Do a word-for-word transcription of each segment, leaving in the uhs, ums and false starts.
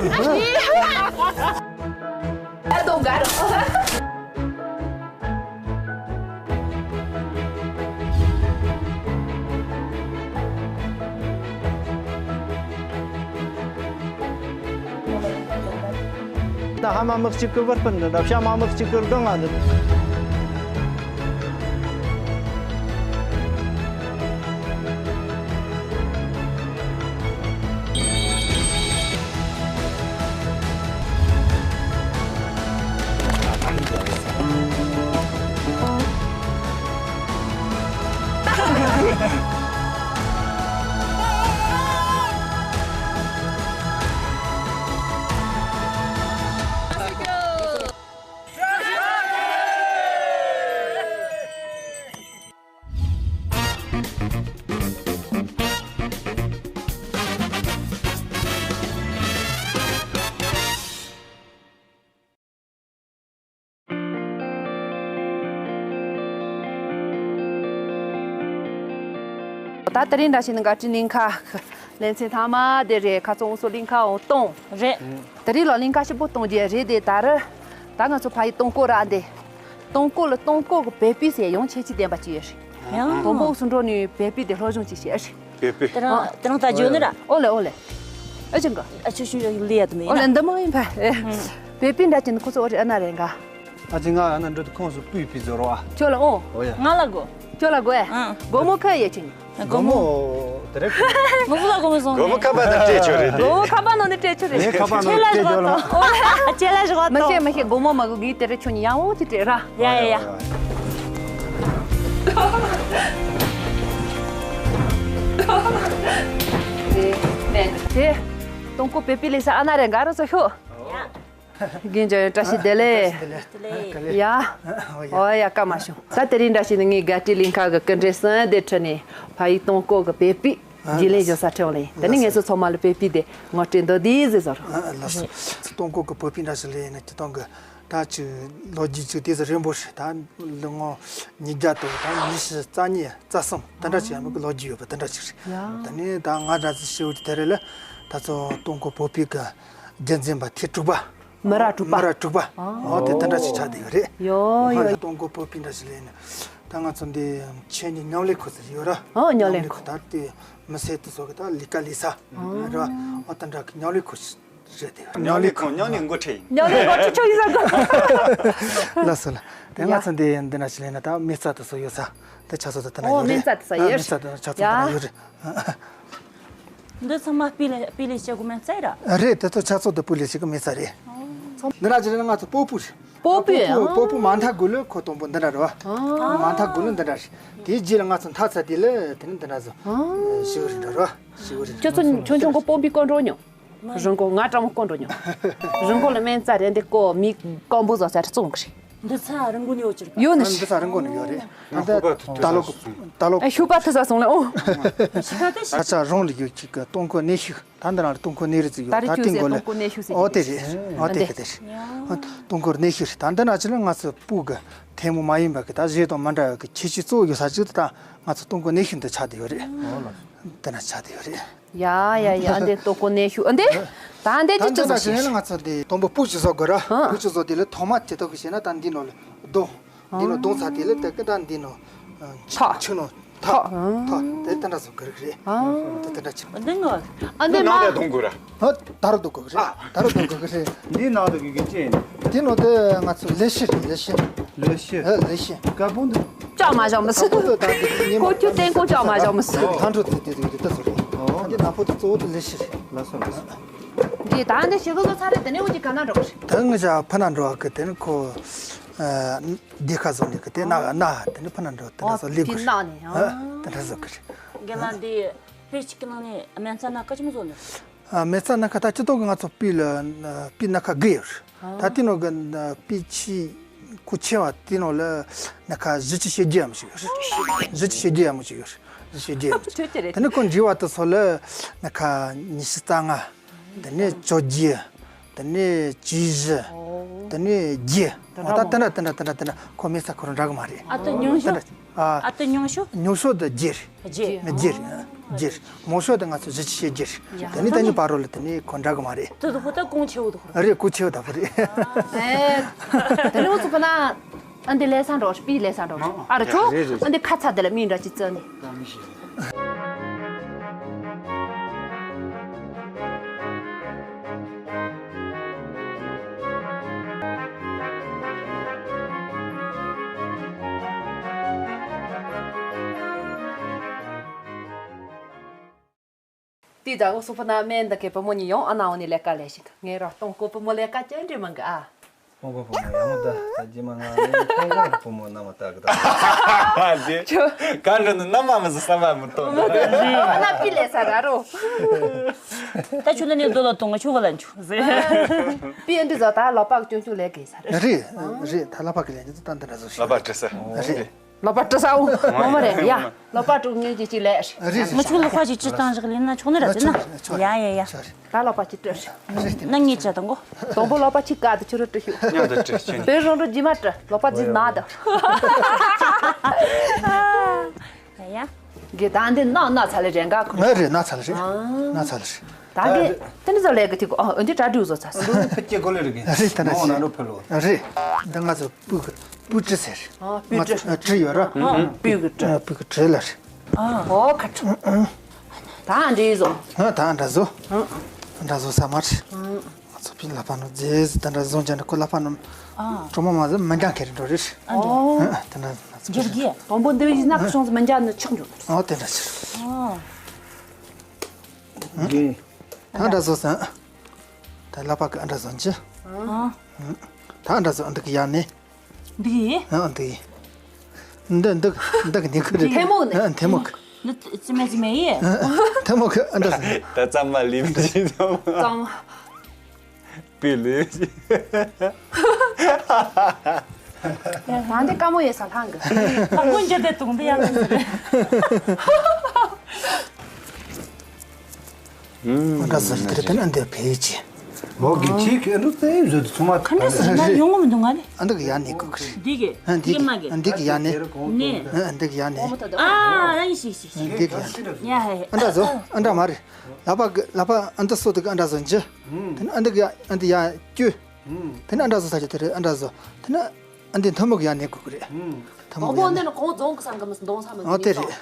I don't got it. ད་ཧ་མ་མི་གཅིག་གི་བུ་སྤུན་འདི་འདྲ། བྱ་མ་མི་གཅིག་གི་སྒང་ང་འདི། ད་དེ་རིང་འདྲ་བྱས་ནས་དགའ་སྤྲོའི་གླིང་ག་ལེ་ཚན་མཐའ་མ་དེ་རེད། ཁ་ཚོན་འུ་ཚོ་གླིང་ག་འོང་གཏོང་རེད། དེ་རིང་ལ་གླིང་ག་ཞིབ་པོ་གཏོང་རྒྱུ་རེད་དེ། ད་རེད། ད་ང་ཚོ་ཕ་ཡི་སྟོང་སྐོར་ར་འདི། སྟོང་སྐོར་ལ་སྟོང་སྐོར་གྱི་བོད་པའི་ཟེར་ཡང་ཁྱད་ཆོས་ལྡན་པ་ཅིག་ཡོད་རེད། ཡང་དང་པོ་སུ་འགྲོ་ནས་བོད་པའི་དེ་སློབ་སྦྱོང་ཅིག་བྱེད་རེད། བོད་པའི། དེ་རང་དེ་རང་ད་བརྗོད་ནི་ར། ཨོ་ལེ་ཨོ་ལེ། ཨ་ཅང་གི། ཨ་ཆུ་ཆུ་ལི་ཡ་དུ་མེ་ཨོ་ལེ་འདི་མ་ཡིན་པ། བོད་པའི་འདྲ་ཅན་ཁོ་ཚོ་ཨོ་རེད། ཨ་ན་རེ་འགའ། ཨ་ཅི་ང་ཨ་ན་འགྲོ་དུ་ཁོང་སུ་པུས་པི་ཛོ་རོ་ཨ། ཁྱོད་ལ་ཨོ། ཨོ་ཡ། ང་ལ་གོ། ཁྱོད་ལ་གོ་ཨེ། ཨང་། སྒོར་མོ་ཁ་ཡེ་ཅིང་། སྒོར་མོ། དེ་རེད། ངོ་བོ་ལ་སྒོར་མོ་སོང་། སྒོར་མོ་ཁ་པ་དང་སྤྲད་ཆོག་རེད་དེ། སྒོར་མོ་ཁ་པ་ནང་ནས་སྤྲད་ཆོག་རེད། ངས་ཁ་པ་ནང་ནས་སྤྲད་ཆོག་ལ། ཁྱེད་ལ་བཞག་མ་ཤེས་མ་ཤེས། སྒོར་མོ་མ་གོ་གི། དེ་རེད། ཁྱོད་ཉི་ཡང་འོ་ཅི་སྤྲད་ར། ཡ་ཡ་ཡ། དེ་སྟོང་སྐོར་བོད་པའི་ལས་ས་ཨ་ན་རེ་འགའ་རོ་ཚོ་ཤོག་ཡ། རྒན་ལྕམ་ཡང་བཀྲ་ཤིས་བདེ་ལེགས། བདེ་ལེགས། ཡ། ཨོ་ཡ། ཨོ་ཡ། སྐར་མ་བྱུང་། ད་དེ་རིང་འདྲ་བྱས་ནས་ངས་དགའ་སྤྲོའི་གླིང་ག་གི་སྐུ་མགྲོན་གསུམ་དེ་ཁྲིད་ནས་ཕ་ཡུལ་སྟོང་སྐོར་གྱི་བོད་པའི་རྒྱུན་ལས་བཟོ་ས་ཁྲིད་ལེ། དེ་ནས་ངེད་ཚོ་ཚང་མ་ལ་བོད་པའི་དེ་ངོ་སྤྲོད་མདོར་བསྡུས་ཟིག་བཟོ་རོགས། ལགས་སོ། སྟོང་སྐོར་གྱི་བོད་པའི་འདྲ་བྱས་ལས་ནས་སྤྱིར་བཏང་གི་ད་ཅིག་ལོ་རྒྱུས་ཅིག་དེ་ཚོ་རིང་པོ་རེད། ད་ལོ་ངོ་ཉིས་བརྒྱ་དང་ད་ཉི་ཤུ་རྩ་གཉིས་རྩ་གསུམ་དེ་འདྲ་ཅིག་ཡང་མི་གི་ལོ་རྒྱུས་ཡོད་པ་དེ་འདྲ་ཅིག་རེད། ཡ། ད་ནི་ད་ང་འདྲ་ཚོ་ཤེས་འོ་དེ་རེད་ལ། ད་ཚོ་སྟོང་སྐོར་བོད་པའི་གི་རྒྱུན་འཛིན་པ་ཐེངས་དྲུག་པ། མི་རབས་དྲུག་པ། མི་རབས་དྲུག་པ། ཨོ་དེ་དེ་འདྲ་ཞིག་ཆགས་བསྡད་ཡོད་རེད། ཡོ་ཡོ། སྟོང་སྐོར་བོད་པའི་འདྲ་ཞིག་ལས་ནས་ད་ང་ཚོ་འདི་ཆོས་ཉིད་མཉམ་ལས་ཁུལ་ཟེར་ཡོད་ར། ཨོ་མཉམ་ལས་ཁུལ། ད་དེ་མི་སེར་དེ་ཚོ་གི་ད་ལས་ཀ་ལས་ས་ར། ཨོ་དེ་འདྲ་གི་མཉམ་ལས་ཁུལ་ཞིག་རེད་དེ། མཉམ་ལས་ཁང་། མཉམ་ལས་འགོ་ཁྲིད་ཡིན། མཉམ་ལས་འགོ་ཁྲིད་ཆོག་ཡིན་ས་གོ། ལགས་སོ་ལགས། དེ་ང་ཚོ་འདི་འདི་འདྲ་ཞིག་ལས་ན་ད་མེ་བཙའ་དེ་ཚོ་ཡོད་ས། དེ་ཆ་ཚང་དེ་ད་ན་ཨོ་ཡོད་རེད། མེ་བཙའ་དེ་ཚོ་ཡོད་རེད། མེ་བཙའ་དེ་ཆ་ཚང་དེ་ན་ཡོད་རེད། འདི་ཚང་མ་སྤུས་ལེགས་སྤུས་ལེགས་བྱེད་དགོས་མེད་ཚད་ར། རེད། དེ་ཚོ་ཆ་ཚང་དུ་སྤུས་ལེགས་ཤིག་གི་མེད་ས་རེད། འདི་འདྲ་ཅིག་རེད་ན་ང་ཚོ་སྤོ་བོ་རེད། སྤོ་བོ། སྤོ་བོ། སྤོ་བོ་མ་མཐའ་དགུ་ལ་ཁོ་དང་པོ་འདི་འདྲ་རེད་བ། མ་མཐའ་དགུ་ལ་འདི་འདྲ་རེད། དེའི་རྗེས་ལ་ང་ཚོ་མཐའ་ཚ་དེ་ལ་དེ་ནི་འདི་འདྲ་བཟོ། ཞི་བ་རེད་འདྲ་རེད་བ། ཞི་བ་རེད། ཁྱོད་ཚོ་ཆུང་ཆུང་གི་སྤོ་བོའི་སྐོར་འགྲོ་མྱོང་། རི་མགོ་ང་གྲང་མོ་སྐོར་འགྲོ་མྱོང་། རི་མགོ་ལ་སྨན་རྩྭ་རེད་འདི་ཀོ་མི་སྐམ་པོ་བཟོ་ས་རེད་བཙོང་གི་རེད། འདི་ཚ་རི་མགོ་ནས་ཡོད་ཀྱི་རེད་པ། ཡོད་ནི་རེད། འདི་ཚ་རི་མགོ་ནས་ཡོད་རེད། ད་ལྟ་ད་ལོ་ད་ལོ། ཨ་ཤུག་པ་ཐུ་ས་སོང་ལེ་ཨོ། ད་ཆ་རང་ལ་ཡོད་ཅིག་གི་སྟོང་སྐོར་གནས་ཤིག་ད་འདི་རང་ལ་སྟོང་སྐོར་གནས་རི་ཅིག་ཡོད། ད་རི་ད་ཁྱོད་དེ་ཚོའི་མགོ་ལ། སྟོང་སྐོར་གནས་ཤིག་ཟེར་ཨོ་དེ་རེད། ཨོ་དེ་གི་དེ་རེད། སྟོང་སྐོར་གནས་ཤིག་རེད། ད་འདི་ན་ཅི་ལ་ང་ཚོ་སྤུ་གི་ཐལ་མོ་མ་ཡིན་པ་གི་ད་གཞས་དང་མ་འདྲ་བ་གི་ཁྱད་ཆོས་གཙོ་བོ་ཡོད་ས་ཅིག་ད་ང་ཚོ་སྟོང་སྐོར་གནས་ཤིག་འདི་ཆགས་བསྡད་ཡོད་རེད། འདི་ན་ཆགས་བསྡད་ཡོད་རེད། ཡ་ཡ་ཡ། འདི་སྟོང་སྐོར་གནས་ཤིག་ཨ་འདི། ད་འདི་ད་ཅི་འདི་ཙམ་ན་ཞིག་ཞིག་ལ་ང་ཚོ་འདི་དང་པོ་སྤུ་ཅིག་བཟོ་དགོས་ར། ཧ། སྤུ་ཅིག་བཟོ་དེ་ལ་ཐོག་མ་དེ་ཐོག་གི་བྱས་ན་ད་འདི་ནང་ལ་རྡུང་། འདི་ནང་རྡུང་ཚར་དེ་ལ་དེ་ཀི་ད་འདི་ནང་ཆུ་ནང་ཐག་ཐག་ཐག་དེ་དེ་འདྲ་བཟོ་དགོས་རེད། དེ་དེ་འདྲ་བྱེད། འདི་ནང་ཨ་འདི་ནང་ལ་རྡུང་དགོས་ར། ཨ་ད་རུ་རྡུང་དགོས་རེད། ད་རུ་རྡུང་དགོས་རེད། འདི་ནང་དུ་གི་གི་ཅི་ཡིན། འདི་ནང་དུ་ང་ཚོ་ལེ་ཤི་རེད། ལེ་ཤི། ལེ་ཤི། ཨ་ལེ་ཤི། ཀ་བོན་དུ། ལྕགས་མ་བཞག་མི་སྲིད། ཀ་བོན་དུ་ད་འདི་ཉི་མ་ཁོ་ཁྱོད་སྟེང་ཁོ་ལྕགས་མ་བཞག་མི་སྲིད། ལྷ་འགྲོ་དེ་དེ་དེ་དེ་ད་སོ་རེད། ཨོ། འདི་ནག་པོ་དེ་གཙོ་བོ་དེ་ལེ་ཤི་རེད། ལགས་སོ་ལགས་སོ། འདི་ད་འདི་ཞིག་གི་ཚོ་ཚ་རེད། དེ་ནས་འོ་ཅི་ག་ན་འགྲོ་གི་རེད། ད་ངི་ཅག་ཕ་ན་འགྲོ་བ་གི་དེ་ནི་ཁོ། ཨ། འདི་ཁ་བཟོ་ནི་གི་དེ་ན་ན་དེ་ནི་ཕ་ན་འགྲོ་དེ་ན་ཨོ་བཟོ་ལི་དེ་གི་ན་ནི། ཨ། དེ་འདྲ་བཟོ་གི་རེད། རྒན་ལགས་འདི་ཕི་ཅིག་གི་ནང་ནས་སྨན་རྩྭ་སྣ་ཁ་ཆི་མོ་བཟོ་ནི། ཨ། སྨན་རྩྭ་སྣ་ཁ་ད་སྤྱི་ཏོག་གི་ང་ཚོ་སྤུས་ལ་སྤུས་སྣ་ཁ་དགུ་ཡོད་རེད། ད་དེ་ནང་གི་སྤུས་ཆེ་ཁུ་ཆེ་བ་དེ་ནང་ལ་སྣ་ཁ་བཞི་བཅུ་ཞེ་བརྒྱད་ཡམ་ཞིག་ཡོད་རེད། བཞི་བཅུ་ཞེ་བརྒྱད་ཡམ་ཞིག་ཡོད་རེད། བཞི་བཅུ་ཞེ་བརྒྱད་ཡམ་ཞིག་ཡོད་རེད། དེ་ནི་ཁོ་འབྲི་བ་དེ་ཚོ་ལ་སྣ་ཁ་ཉི་ཤུ་རྩ་ལྔ། དེ་ནས་བཅོ་བརྒྱད། དེ་ནས་བཅུ་བཞི། དེ་ནས་བརྒྱད། ཨོ་ད་དེ་འདྲ་དེ་འདྲ་དེ་འདྲ་དེ་འདྲ་ཁོ་མེད་ས་ཁོ་རང་འདྲ་གི་མ་རེད། ཨ་ད་ཉུང་ཤོས། དེ་འདྲ། ཨ། ཨ་ད་ཉུང་ཤོས། ཉུང་ཤོས་དེ་བརྒྱད་རེད། བརྒྱད། བརྒྱད་རེད། བསྒྱུར། མང་ཤོས་དེ་ང་ཚོ་བཞི་བཅུ་ཞེ་བསྒྱུར། ཡ། དེ་ནས་ད་ནི་བར་རོ་ལ་དེ་ནས་གོ་འདྲ་གི་མ་རེད། དེ་ཚོ་ཧུ་ད་གོང་ཆེ་བོ་འདུག་རེད། གོང་ཆེ་བོ་ད་བུ་རེད། ཨེ། དེ་ནས་འུ་ཚོ་པ་ན། ཨ་འདི་ལས་ས་འགྲོ་པི་ལས་ས་འགྲོ། ཨ་ར་ཆོ། རེད་རེད། ཨ་འདི་ཁ་ཚ་དེ་ལ་མི་འདྲ་ཅི་བཙལ་ནས། དེ་ད་འུ་ཚོ་པ་ན་སྨན་འདི་གའི་བུ་མོ་གཉིས་ཡོང་ཨ་ན་འོ་ནི་ལས་ཀ་ལས་ཤིང་ངའི་རོ་སྟོང་ཀོ་བུ་མོ་ལས་ཀ་ཅན་འདྲི་མང་གི་ཨ། ཀོང་ཀོ་བུ་མོ་ཡག་མོ་ད་ད་ཇི་མ་ང་ནི་ཀོང་ཀོ་བུ་མོ་ན་མ་ད་གི་ད། དེ་ག་འགྲོ་ནི་ན་མ་མི་ཟི་ས་མ་མི་ཏོ་ན། ཨ་ན་པི་ལས་ས་ར་རོ། ད་ཆུ་ལ་ནི་རྡོ་ལ་གཏོང་ང་ཆུ་བ་ལ་འཆུ་ཟེ། པི་ཨན་འདི་ཟ་ད་ལོ་པག་ཅུང་ཅུང་ལས་གི་ས་ར། རེད་རེད། ད་ལོ་པག་གི་ལས་འདི་ད་འདི་འདྲ་བཟོ་ཤི། ལོ་པག་བྲི་ས། རེད། ལོ་པ་བྲི་ས་འོ་ངོ་མ་རེད་ཡ། ལོ་པ་དྲུག་ངེད་ཀྱི་གཅིག་ལས། རེད་རེད། ང་ཆུང་ལོ་པ་ཞིག་ཅི་བཏང་ཞིག་ལེན་ན་ཆོག་ནི་ར་ཟེར་ན། ཡ་ཡ་ཡ། ད་ལོ་པ་ཅིག་བྲི་ཤི། ན་ངེད་ཅག་དང་གོ། དང་པོ་ལོ་པ་ཅིག་ཀ་དུ་ཆུ་རུ་བྲི་ཤི། ཉག་དུ་བྲི་ཤི། དེ་རང་རུ་རྗེས་མ་བྲི་ལོ་པ་རྗེས་ན་དུ། ཡ་ཡ། གི་ད་འདི་ན་ན་ཚ་ལེ་རེ་འགའ་ཁུ། ང་རེད་ན་ཚ་ལེ་རེད། ན་ཚ་ལེ་རེད། ད་གི་དེ་ནི་ཟ་ལེ་གི་ཐིག་ཨ་འདི་གྲ་སྒྲིག་བཟོ་ཚ་ས། ཕུ་སྐྱེ་གོ་ལེ་རེད་གི། རེད་ད་ན་ནོ་ཚ་ན་རུ་ཕུ་ལོ། རེད། འདི་ང་ཚོ་སྤུ་གི་སྤུ་གྲི་ཟེར། ཨ་སྤུ་གྲི། ང་ཚོ་གྲི་ཡོད་ར། ཨ་སྤུ་གི་གྲི། སྤུ་གི་གྲི་ལ་རེད། ཨ་ཨོ་ཁ་ཁྲ། ད་འདྲི་བཟོ། ཨ་ད་འདྲ་བཟོ། ཨ་འདྲ་བཟོ་ས་མ་རེད། ང་ཚོ་པི་ལ་པ་ནོ་རྗེས་ད་འདྲ་བཟོ་འཇན་ཁོ་ལ་པ་ནོ། ཨ་གྲོ་མོ་མ་ཟོ་མི་འགྲང་ཁེ་རེད་འགྲོ་རེད། ཨ་འདྲ། ཨ་ད་འདྲ་ང་ཚོ། འགྱུར་གི། དང་པོ་འདི་བས་ན་ཁ་སོང་ཟ་མི་འགྲང་ནི་ཆག་འགྲོ། ཨོ་དེ་འདྲ་ཕྱིར། ཨ། གི། ད་འདྲ་བཟོ་ས། ད་ལ་པ་གི་ཨ་འདྲ་བཟོ་འཇི། ཨ། ད་ཨ་འདྲ་བཟོ་འདི་གི་ཡ་ནི། འདི་གི། ཨ་འདི་གི། འདི་འདི་འདི་གི་ནི་ཁུ་རེད། ཐལ་མོ་ནི། ཨ་ཐལ་མོ་གི། ནི་ཙི་མེ་ཙི་མེ་ཡི། ཨ་ཐལ་མོ་གི་ཨ་འདྲ་བཟོ། ད་ཙམ་མ་ལིབ་ཅི་ཙམ། ཙམ། པི་ལི། ང་འདི་དཀའ་མོ་ཡོད་ས་ལྷང་གི། ལྷག་པོ་འཇོ་དེ་དུང་དེ་ཡང་ཟེར། ཨ་འདྲ་ཟེར་དེ་རེད་ན་འདི་བེ་ཅི། མོ་གི་ཁྱི་གི་འདུག་ཏེ་བཟོ་དུ་ཚང་མ་ཁ་ནས་ཟེར་ན་ཡོང་ངམ་འདུག་ང་ནི། ཨ་འདི་གི་ཡ་ནི་གུ་གི་རེད། འདི་གི། ཨ་འདི་གི་ཨ་འདི་གི་ཡ་ནི། ནི། ཨ་འདི་གི་ཡ་ནི། ཨ་ཡིན་ཤིག་ཤིག་ཤིག་འདི་གི་ཡ་ནི། ཡ་ཧེ་ཧེ། ཨ་འདྲ་བཟོ། ཨ་འདྲ་མ་རེད། ལ་པ་གི་ལ་པ་ཨ་འདི་སོ་དུ་གི་ཨ་འདྲ་བཟོ་འཇི། དེ་ནི་ཨ་འདི་གི་ཡ་ཨ་འདི་ཡ་ཀྱུ། དེ་ནི་ཨ་འདྲ་བཟོ་ས་ཀྱི་དེ་རེད་ཨ་འདྲ་བཟོ། དེ་ནི་ཨ་འདི་མཐོན་པོ་གི་ཡ་ནི་གུ་གི་རེད། མཐོན་པོ་གི་ཡ་ནི། གོང་འདི་ནི་གོང་རྫོང་གི་སང་གི་མི་སྡོང་ས་མི་ཨོ་དེ་རེད།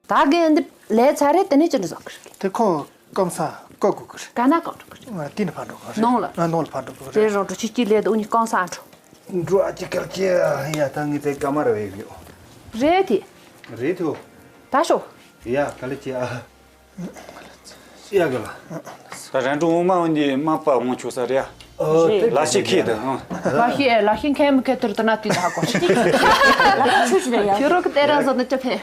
ད་གིན་འདི་ལས་ཚར་རེད། དེ་ནས་ཅི་འདྲ་བཟོ་གི་རེད། དེ་ཁོ་སྐམ་ས་བཀོག་དགོས་གི་རེད། ག་ན་བཀོག་འགྲོ་གི་རེད། ཨ་དེ་ནས་ཕར་འགྲོ་གི་རེད། ནང་ལ། ཨ་ནང་ལ་ཕར་འགྲོ་གི་རེད། དེ་རང་འགྲོ་ཆུ་སྐྱིད་ལས་དེ་འུ་གཉིས་སྐམ་ས་འགྲོ། འགྲོ་ཨ་ཅི་སྐལ་ཅི་ཡ་ད་ངས་དེ་སྐམ་མ་ར་བས་ཡོད། རེད་དེ། རེད་དེ། ད་ཤོག་ཡ་ག་ལེ་ཅི་ཨ། ཡ་ག་ལ། ད་རང་འགྲོ་འོ་མ་འོན་ཏེ་མ་པ་འོང་ཆོག་ས་རེད་ཨ། ལ་ཤི་ཁྱེད་དུ་ཨ། ལ་ཤི་ཨེ་ལ་ཤི་མཁན་མི་ཁྱེད་དུར་དུ་ན་དུས་ད་ཧ་གོ་ཤི། ཁྱོད་རོག་གི་ཏེ་ར་བཟོ་ནི་ཅི་ཕན།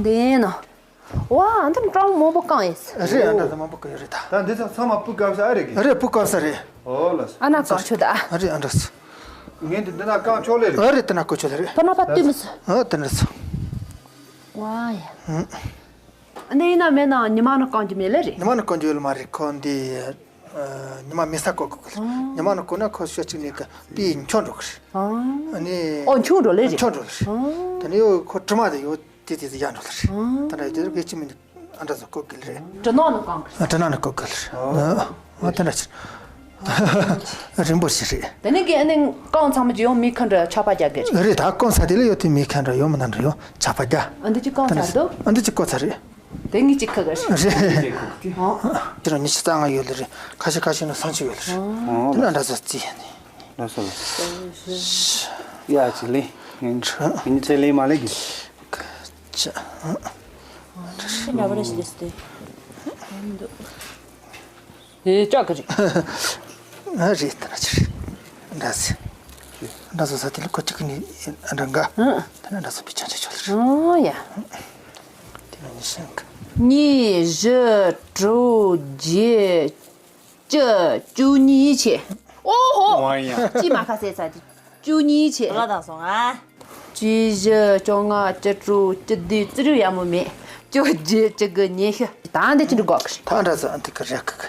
འདི་ནོ། ཝ་ཨ་འདི་ཀྲང་མང་པོ་གང་ཡིན། རེད་ཨ་འདྲ་ཚོ་མང་པོ་གང་ཡོད་རེད་ད། ད་འདི་ཚོ་ཚང་མ་སྤུ་སྐམ་ས་ཨ་རེད་གི། རེད་སྤུ་སྐམ་ས་རེད། ཨོ་ལ། ཨ་ན་གང་ཆོད་ད། ཨ་རེད་ཨ་འདྲ་ཚོ། ངས་འདི་འདི་ན་རྐང་ཆོག་ལེ་རེད། ཨ་རེད་དེ་ན་ཀོ་ཆོད་ལེ་རེད། པ་ན་པ་ཏུ་མི་སུ། ཨ་དེ་འདྲ་ཚོ། ཝ་ཡ། འདི་ཡིན་ན་མེད་ན་ཉི་མ་ནི་རྐང་གི་མེད་ལེ་རེད། ཉི་མ་ནི་རྐང་གི་ཡོད་ལ་མ་རེད་ཁོ་འདི། ཉི་མ་མེ་ས་བཀོག་གི་ཉི་མ་ནི་བཀོག་ན་ཁོ་ཤོ་གཅིག་ནས་གི་པི་འཁྱོག་འགྲོ་གི་རེད། ཨ་ནི། ཨོ་འཁྱོག་འགྲོ་ལེ་རེད། འཁྱོག་འགྲོ་ལེ་རེད། དེ་ནས་ཡོ་ཁོ་དྲི་མ་དེ་ཡོ་དེ་དེ་དེ་ཡར་འགྲོ་ལེ་རེད། ད་ནི་ཡོ་དེ་རུ་གེ་ཅི་མི་འདུག་ཨ་འདྲ་ཚོ་བཀོག་གི་ལེ་རེད། དྲི་ནག་ནི་བཀང་གི། ཨ་དྲི་ནག་ནི་བཀོག་གི་ལེ་རེད། ཨ་དེ་འདྲ་ཕྱིར། རིང་པོ་ཞིག་རེད། དེ་ནས་གི་ཨ་ནི་རྐང་ཚང་མ་ཅིག་ཡང་མི་ཁ་འདྲ་ཆག་པ་རྒྱག་གི་རེད། རེད་ད་རྐང་ཚ་དེ་ལ་ཡོད་དེ་མི་ཁ་འདྲ་ཡོད་མི་འདྲ་འདྲ་ཡོད་ཆག་པ་རྒྱག་ཨ་འདི་ཅིག་རྐང་ཚ་འདུག་ཨ་འདི་ཅིག་བཀོག་ཚ་རེད། དེ་ངས་ཅིག་ཁ་ག་རེད། རེད། ཁྱེད་རང་ཉི་ཤུ་རྩ་ལྔ་ཡོད་ལེ་རེད། ཁ་ཤས་ཁ་ཤས་ནི་སུམ་ཅུ་ཡོད་ལེ་རེད། དེ་ནི་འདྲ་ཟ་རྩི་ཡ་ནི། འདྲ་ཟ་ལ། ཡ་ཅིག་ལེ། ངས་ངས་ཚེ་ལེ་མ་ལེ་གི། ཅ། ཁྱེད་ལ་བ་རེ་ཞིག་ལེ་སྟེ། ཨེ་ཅག་གི་རེད། ཨ་རེད་ད་ན་ཅི་རེད། འདྲ་ཟེ། འདྲ་ཟེ་ས་དེ་ལ་ཁོ་གཅིག་གི་ནི་འདྲ་འགའ། ཨ། ད་ན་འདྲ་ཟེ་པི་ཆང་ཆེ་ཆོག་ལ་རེད། ཨོ་ཡ། དེ་ནི་ཤང་གི། གཉིས་བཞི་དྲུག་བརྒྱད། བཅུ། བཅུ་གཉིས་བྱས། ཨོ་ཧོ། ཝང་ཡང་། ཅི་མ་ཁ་ཟས་ཚ། བཅུ་གཉིས་བྱས། ལ་དང་སོང་ང་། བཅུ་བཞི། བཅོ་ལྔ། བཅུ་དྲུག། བཅུ་བདུན། བརྩི་རུ་ཡག་མོ་མེད། བཅུ་བརྒྱད། བཅུ་དགུ། ཉི་ཤུ། ད་འདི་ཅི་འདྲ་གོ་གི་རེད། ད་འདྲ་ཚོ་འདི་གི་རེད་གི་གི།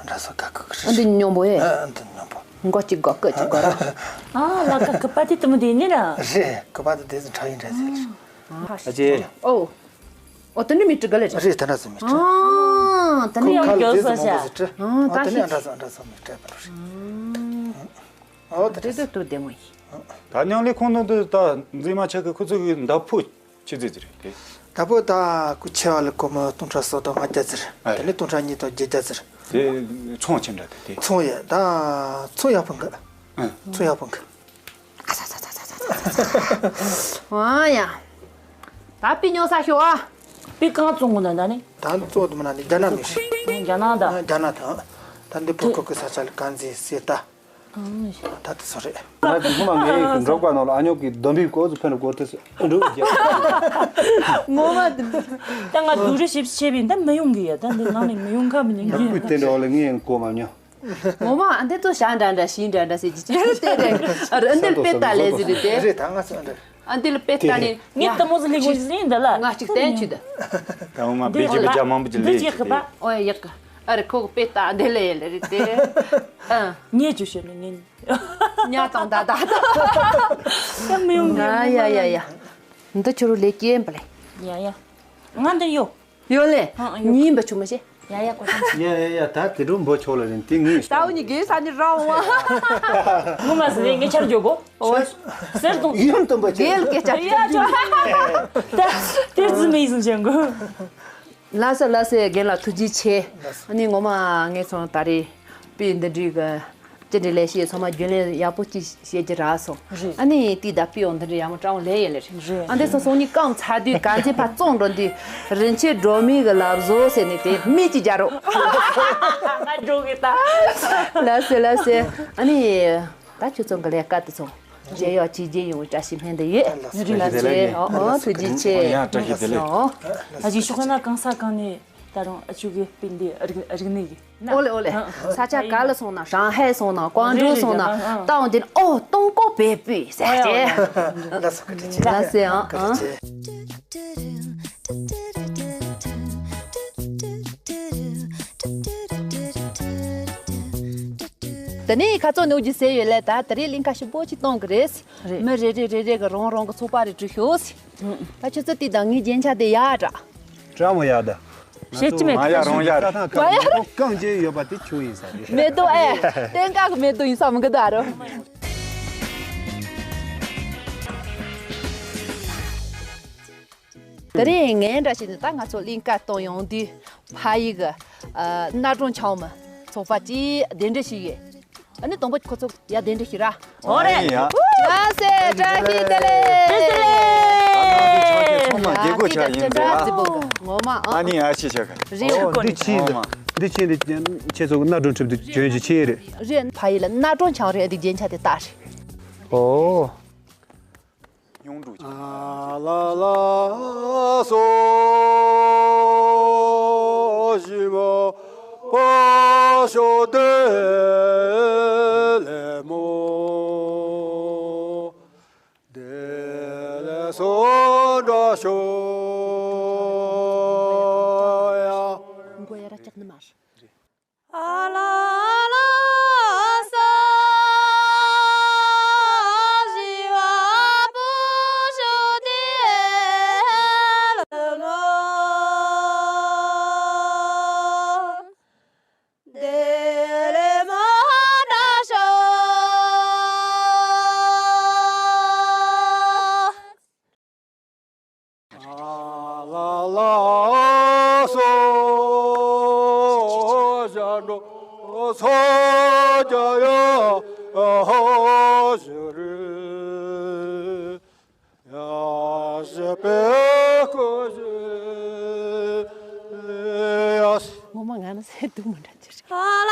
འདྲ་ཚོ་ག་གི་གི་རེད། འདི་སྙོམས་པོ་ཨེ། ཨ་འདི་སྙོམས་པོ། མགོ་གཅིག་གོ་གི་གཅིག་གོ་ར། ཨ་ལ་ཀ་གི་པ་དེ་དུ་མོ་དེ་ནི་ར། རེད། གི་པ་དེ་དེ་ཚོ་ཁྲ་ཡིན་འདྲ་ཟེར། ཨ་ཅེ། ཨོ། ཨོ་དེ་འདྲ་མི་འགྲིག་ག་ལེ་རེད། རེད། ད་འདྲ་ཚོ་མི་འགྲིག་ཨ་ད་ནི་ཁོ་ཡང་ཁ་ལ་མགྱོགས་དེ་ཚོ་ས་མང་པོ་ཞག་ཟེར་ཁྲ། ཨ་ད་ཨ་དེ་ནི་ཤི་འདྲ་ཚོ་འདྲ་ཚོ་མི་འགྲིག་པ་རེད། ཨོ་དེ་དེ་དེ་དུ་བདེ་མོ་ཡིན། ད་ཉང་ལི་ཁོང་ནང་དུ་ད་འཛིན་མ་ཆག་གི་ཁོ་ཚོ་གི་མདའ་ཕུ་ཆི་ཙི་ཙི་རེད་དེ། མདའ་ཕུ་ད་ཁོ་ཆེ་བ་ལ་ཁོ་མོ་སྟོང་ཕྲག་སོ་དང་ལྔ་བརྒྱ་ཙི་རེད། ཨ་དེ་ནི་སྟོང་ཕྲག་གཉིས་དང་བརྒྱད་བརྒྱ་ཙི་རེད། དེ་ཚོང་ཆེ་འདྲ་དེ་དེ། ཚོང་ཡ་ད་ཚོང་ཡག་པོ་འགི། ཨ་ཚོང་ཡག་པོ་འགི། ཨ་ཡ། ད་པི་ཉོ་ས་ཤོག་ཨ། པི་གང་བཙོང་གོ་ན་ད་ནི། ད་བཙོང་དུ་མ་ན་ནི་རྒྱ་ནག་མི་ཤི། རྒྱ་ནག་ད། རྒྱ་ནག་ད། ད་འདི་ཕོ་ཁོ་ཁོ་ས་ཆ་ལ་གང་ཟིན་སེ་ད། ད་དེ་སོ་རེད། ང་ཚོ་ཚང་མ་ངའི་འབྲོག་པ་ནང་ལ་ཨ་ཉོག་གི་སྡོམ་པའི་སྐོར་ཚོ་ཕན་སྐོར་དེ་སུ་འགྲོ་རྒྱ། ངོ་མ་དེ། ད་ང་སྡུག་རུ་ཞིབ་བྱས་པས་ད་མི་ཡོང་གི་ཡ། ད་འདི་ནང་ནས་མི་ཡོང་ག་མི་ཉན་གི་ཡ། ཡག་པོ་དེ་འདྲ་བ་ལ་ངས་ཡང་གོ་མ་མྱོང་། ངོ་མ་ཨ་འདི་ཚོ་ཞག་འདྲ་འདྲ་ཞིག་འདྲ་འདྲ་ཟེར་གྱི་ཅི་རེད་དེ་རེད། ཨ་རེ་ཨ་འདི་ལ་དཔེ་ལྟ་ལས་ཟེར་རེད་དེ། རེད་ད་ང་ཚོ་འདི། ཨ་འདི་ལ་དཔེ་ལྟ་ནས་ངས་ལྟད་མོ་ཟིག་ལས་དགོས་ཟིན་འདི་ལ། ང་གཅིག་བསྟན་ཆུ་ད། ད་འོ་མ་འདི་བེ་ཅི་ལ་བེ་ཅ་མང་པོ་ཅིག་འདི་ལས་ཅིག་གི་པ། ཨོ་ཡག་གི། ཨ་རེ་ཁོ་གི་དཔེ་ལྟ་འདི་ལས་ཡ་ལ་རེད་དེ། ཨ། ངས་ཅུ་ཤོད་ནི་ངས། ཉ་དང་ད་ད་ད། ད་མི་ཡོང་ངས། ཡ་ཡ་ཡ་ཡ། འདི་ཁྱོད་རུ་ལས་སྐྱེན་པ་ལས། ཡ་ཡ། ང་འདི་ཡོད། ཡོད་ལེ། ཨ་ཨ་ཡོད། ཉིན་པ་ཆུ་མ་ཤེས། ཡ་ཡ་ཀོ་ཅང་ཆེ། ཡ་ཡ་ཡ་ད་དེ་འགྲོ་འབོ་ཆོག་ལ་རིན་དེ་ངས། ད་འུ་གཉིས་དགེ་ས་ནི་ར་འོང་བ། ངོ་མ་ཟེར་ངས་ཆར་འཇོག་གོ། ཨོ། གསེར་གདུང་། ཡུམ་དུམ་པ་ཆེ། རྒན་སྐད་ཆ་ཡ་ཅོ། ད་དེར་ཙི་མེ་ཡིན་སོང་ཅན་གོ། ལ་སེ་ལ་སེ་རྒན་ལ་ཐུགས་རྗེ་ཆེ། ཨ་ནི་ངོ་མ་ངས་ཚོང་ད་རེས་པི་འདི་འདྲི་གི་ཅི་འདྲི་ལས་བཤད་ཚང་མ་རྒྱུན་ལས་ཡག་པོ་ཅིག་བཤད་ཀྱི་རག་སོང་། རེད། ཨ་ནི་དེ་ད་པི་འོ་འདི་འདྲི་ཡག་མོ་སྤྲང་བོ་ལས་ཡེ་ལེ་རེད། རེད། ཨ་འདི་སོ་སོ་ནི་རྐང་ཚ་དུས་ག་ཚེ་ཕ་བཙོང་འགྲོ་དུས་རིན་ཆེན་སྒྲོན་མེ་གི་ལབ་བཟོ་ཟེར་ནི་དེ་མི་གཅིག་རྒྱ་རོགས། ང་འགྲོ་གི་ད། ལ་སེ་ལ་སེ། ཨ་ནི་ད་ཁྱོད་ཚོ་གི་ལས་ཀ་དེ་ཚོ་མཇལ་ཡག་ཅིག་མཇལ་ཡོང་བའི་བཀྲ་ཤིས་སྨོན་འདུན་ཡོད། རེད། ལ་སེ་ལ་སེ། ཨོ་ཨོ་ཐུགས་རྗེ་ཆེ། ཡང་བཀྲ་ཤིས་བདེ་ལེགས། ཨོ། ཨ་ཅིག་ཤོག་ན་གང་ས་གང་ནས། ད་རུང་ཨ་ཅུ་གི་པིན་དེ་རིག་རིག་གནས་ཀྱི། ཨོ་ལེ་ཨོ་ལེ། ཨ་ས་ཆ་ག་ལ་སོང་ན་ཧྲང་ཧའེ་སོང་ན་ཀོང་ཀྲོའུ་སོང་ན། རེད་རེད། ཨ་ཨ། ད་འོང་དེ་ནི་ཨོ་ཏུང་ཀོ་བེ་པུས་ཟེར་ཨོ་ཡ་ཅེ། ཨོ་ཡ། ལ་སོ་ཀ་ཏི་ཅི། ལ་སེ་ཨ་ཨ། ད་ནི་ཁ་ཚོ་ནུ་ཇི་ཟེར་ཡོད་ལེ། ད་ད་རེས་གླིང་ཁ་ཞིབ་པོ་ཅིག་གཏོང་གི་རེད། རེད། མི་རེ་རེ་རེ་རེ་གི་རང་རང་གི་ཚོགས་པ་རེ་བྲིས་ཤོག་ཟེར། ད་ཁྱོད་ཚོ་དེ་དང་ངའི་རྒྱན་ཆ་དེ་ཡག་འདྲ། ཀྲ་མོ་ཡག་ད། བཤད་ཀྱི་མེད། མ་ཡག་རང་ཡག་རེད། རྩྭ་ཐང་ཁ་མ་ཡག་ཁོ་རྐང་རྗེས་ཡོད་པ་དེ་ཁྱོད་ཡིན་ས་རེད། མེ་ཏོག་ཨེ། ལྟེང་ཀ་གི་མེ་ཏོག་ཡིན་ས་མི་གི་ད་རོ། དེ་རིང་ངའི་འདྲ་ཞིག་ནི་ད་ང་ཚོ་གླིང་ཀ་གཏོང་ཡོང་དུས་ཕ་ཡི་གི་ཨ་གནའ་གྲོང་ཆུང་མ་ཚོགས་པ་ཅིག་གདན་འདྲེན་ཞུས་ཡོད། ཨ་ནི་དང་པོ་ཁོ་ཚོ་ཡ་གདན་འདྲེན་ཞུ་ར། ཨོ་རེད། ཡ། ལ་སེ་བཀྲ་ཤིས་བདེ་ལེགས། བཀྲ་ཤིས་བདེ་ལེགས། ཚང་མ་རྒྱལ་སྒོ་ཆགས་ཡིན་ཟེར་ཨ། ངོ་མ་ཨ། ཨ་ནི་ཨ་ཤི་ཆགས་ག། རེད། ཨོ་འདི་ཕྱིན་འདི་ཕྱིན་འདི་ཁྱེད་ཚོ་གནའ་གྲོང་ཁྱིམ་དུ་བྱོན་ཞིག་ཆེ་རེད། རེད། ཕ་ཡི་ལ་གནའ་གྲོང་ཆུང་རེད། འདི་རྒྱན་ཆ་དེ་ལྟ་རེད། ཨོ། ཡོང་འགྲོ་ཅིག་ཨ་ལ་ལ་སོ་ཞི་མ་པ་ཤོ་དེ་ལེ་མོ། དེ་ལེ་སོ་འདྲ་ཤོ་ཡ། མགོ་ཡ་ར་ལྕགས་ནི་མ་རེད། ཨ་ལ་ལ་སོ་ཞི་བ་པུ་ཤོ་དེ་ལེ་མོ། དེ་ལེ་མོ་འདྲ་ཤོ་ཡ། ལ་ལ་སོ་ཞ་འགྲོ་སོ་རྒྱ་ཡ་ཧོ་ཞུ་རུ་ཡ་ཞི་པེ་ཀོ་ཞི་ཡ། ངོ་མ་ང་ནི་སེ་སྡུག་མི་འདྲ་ཅི་རེད། ཨ་ལ་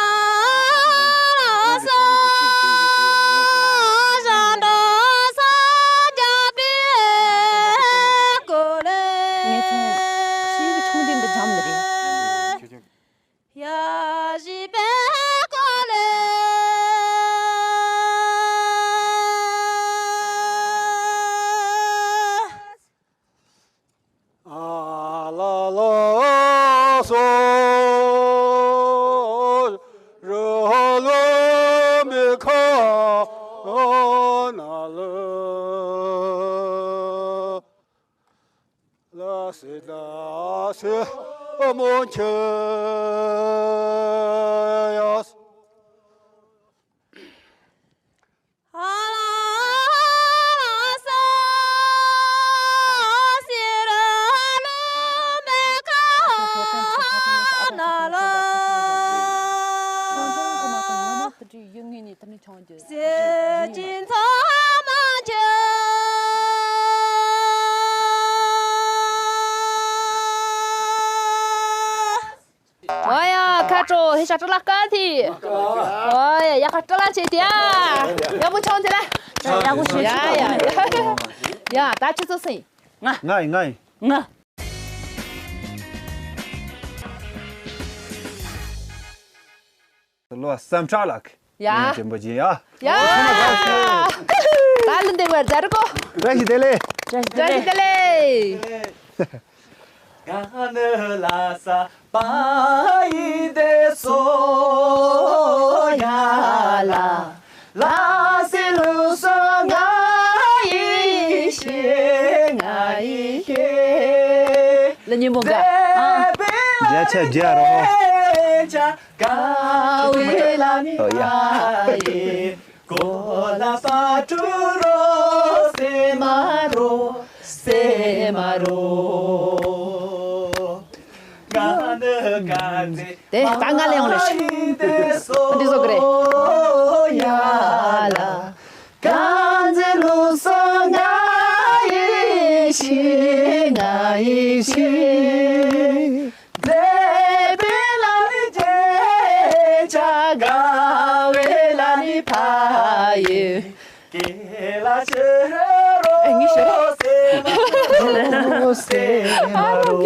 ལ་སོ་ཞ་འགྲོ་སོ་རྒྱ་པེ་ཀོ་ལེ། ངས་ཚོང་ཁྲིའི་ཆུང་འདྲེན་འདི་འཇམ་ནི་རེད། ཡ་ཞི་པེ་ ཨ་ལ་ལ་སོ་ར་ལ་མི་ཁ་ན་ལ། ལ་སི་ད་སི་མོ་ཁྱི་ཡ། ཨ་ལ་ས་སི་ར་ལ་མི་ཁ་ན་ལ། ཡུལ་དངོས་ནས་དེ་ནི་ཆུང་རྒྱུ། ཨོ་ཡ། ཁ་དྲོ། ཧེ་ཤ་སྤྲོ་ལ་དཀའ་ཐི། ཨོ་ཡ། ཡ་ཁ་སྤྲོ་ལ་ཆེ་ཐི་ཡ། ཡག་པོ་ཆུང་ཐི་ལ། ཡག་པོ་ཆེ། ཡ་ཡ་ཡ། ད་ཁྱོད་ཚོ་སུ་ཡིན། ང་ཡིན། ང་ཡིན། ང་། ལོ་བསམ་ཁྲ་ལགས། ཡ། ཡ། ཆེན་པོ་ཅིག་ཡ། ཡ། ད་ལུ་འདེབས་པར་མཛད་གོ། བཀྲ་ཤིས་བདེ་ལེགས། བཀྲ་ཤིས་བདེ་ལེགས། ག་ནི་ལ་ས་པ་ཡི་དེ་སོ་ཡ་ལ། ལ་སི་ལུ་སོ་ང་ཡི་ཤེ་ང་ཡི་ཤེ། ལ་ཉིན་མོ་ག། ཨ། བརྒྱ་ཆ་བརྒྱ་རོ། ཀ་བའི་ལ་ནི། ཨོ་ཡ། ཨ་ཡེ། གོ་ལ་པ་ཏྲུ་རོ་སེ་མ་རོ་སེ་མ་རོ། ང་ནི་ག་ཚེ། དེ་ད་ང་ལ་ཡོང་ལེ་ཤི། འདི་བཟོ་གི་རེད། ཡ་ལ། ག་ཚེ་ལུ་སོ་ང་ཡི་ཤི་ང་ཡི་ཤི། དེ་པེ་ལ་ནི་ཇེ་ཆ་ག་བེ་ལ་ནི་ཕ་ཡེ། ཀེ་ལ་ཆེ་རོ་སེ་མ་རོ་སེ་མ་རོ།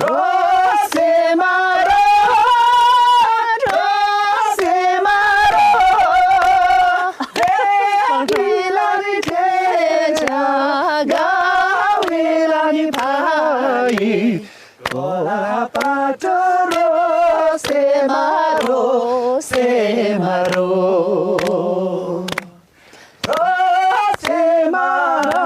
རོ་སེ་མ་རོ། རོ་སེ་མ་རོ། དེ་པེ་ལ་ནི་ཇེ་ཆ་ག་བེ་ལ་ནི་ཕ་ཡེ། གོ་ལ་པ་ཏྲུ་རོ་སེ་མ་རོ་སེ་མ་རོ། རོ་སེ་མ་རོ།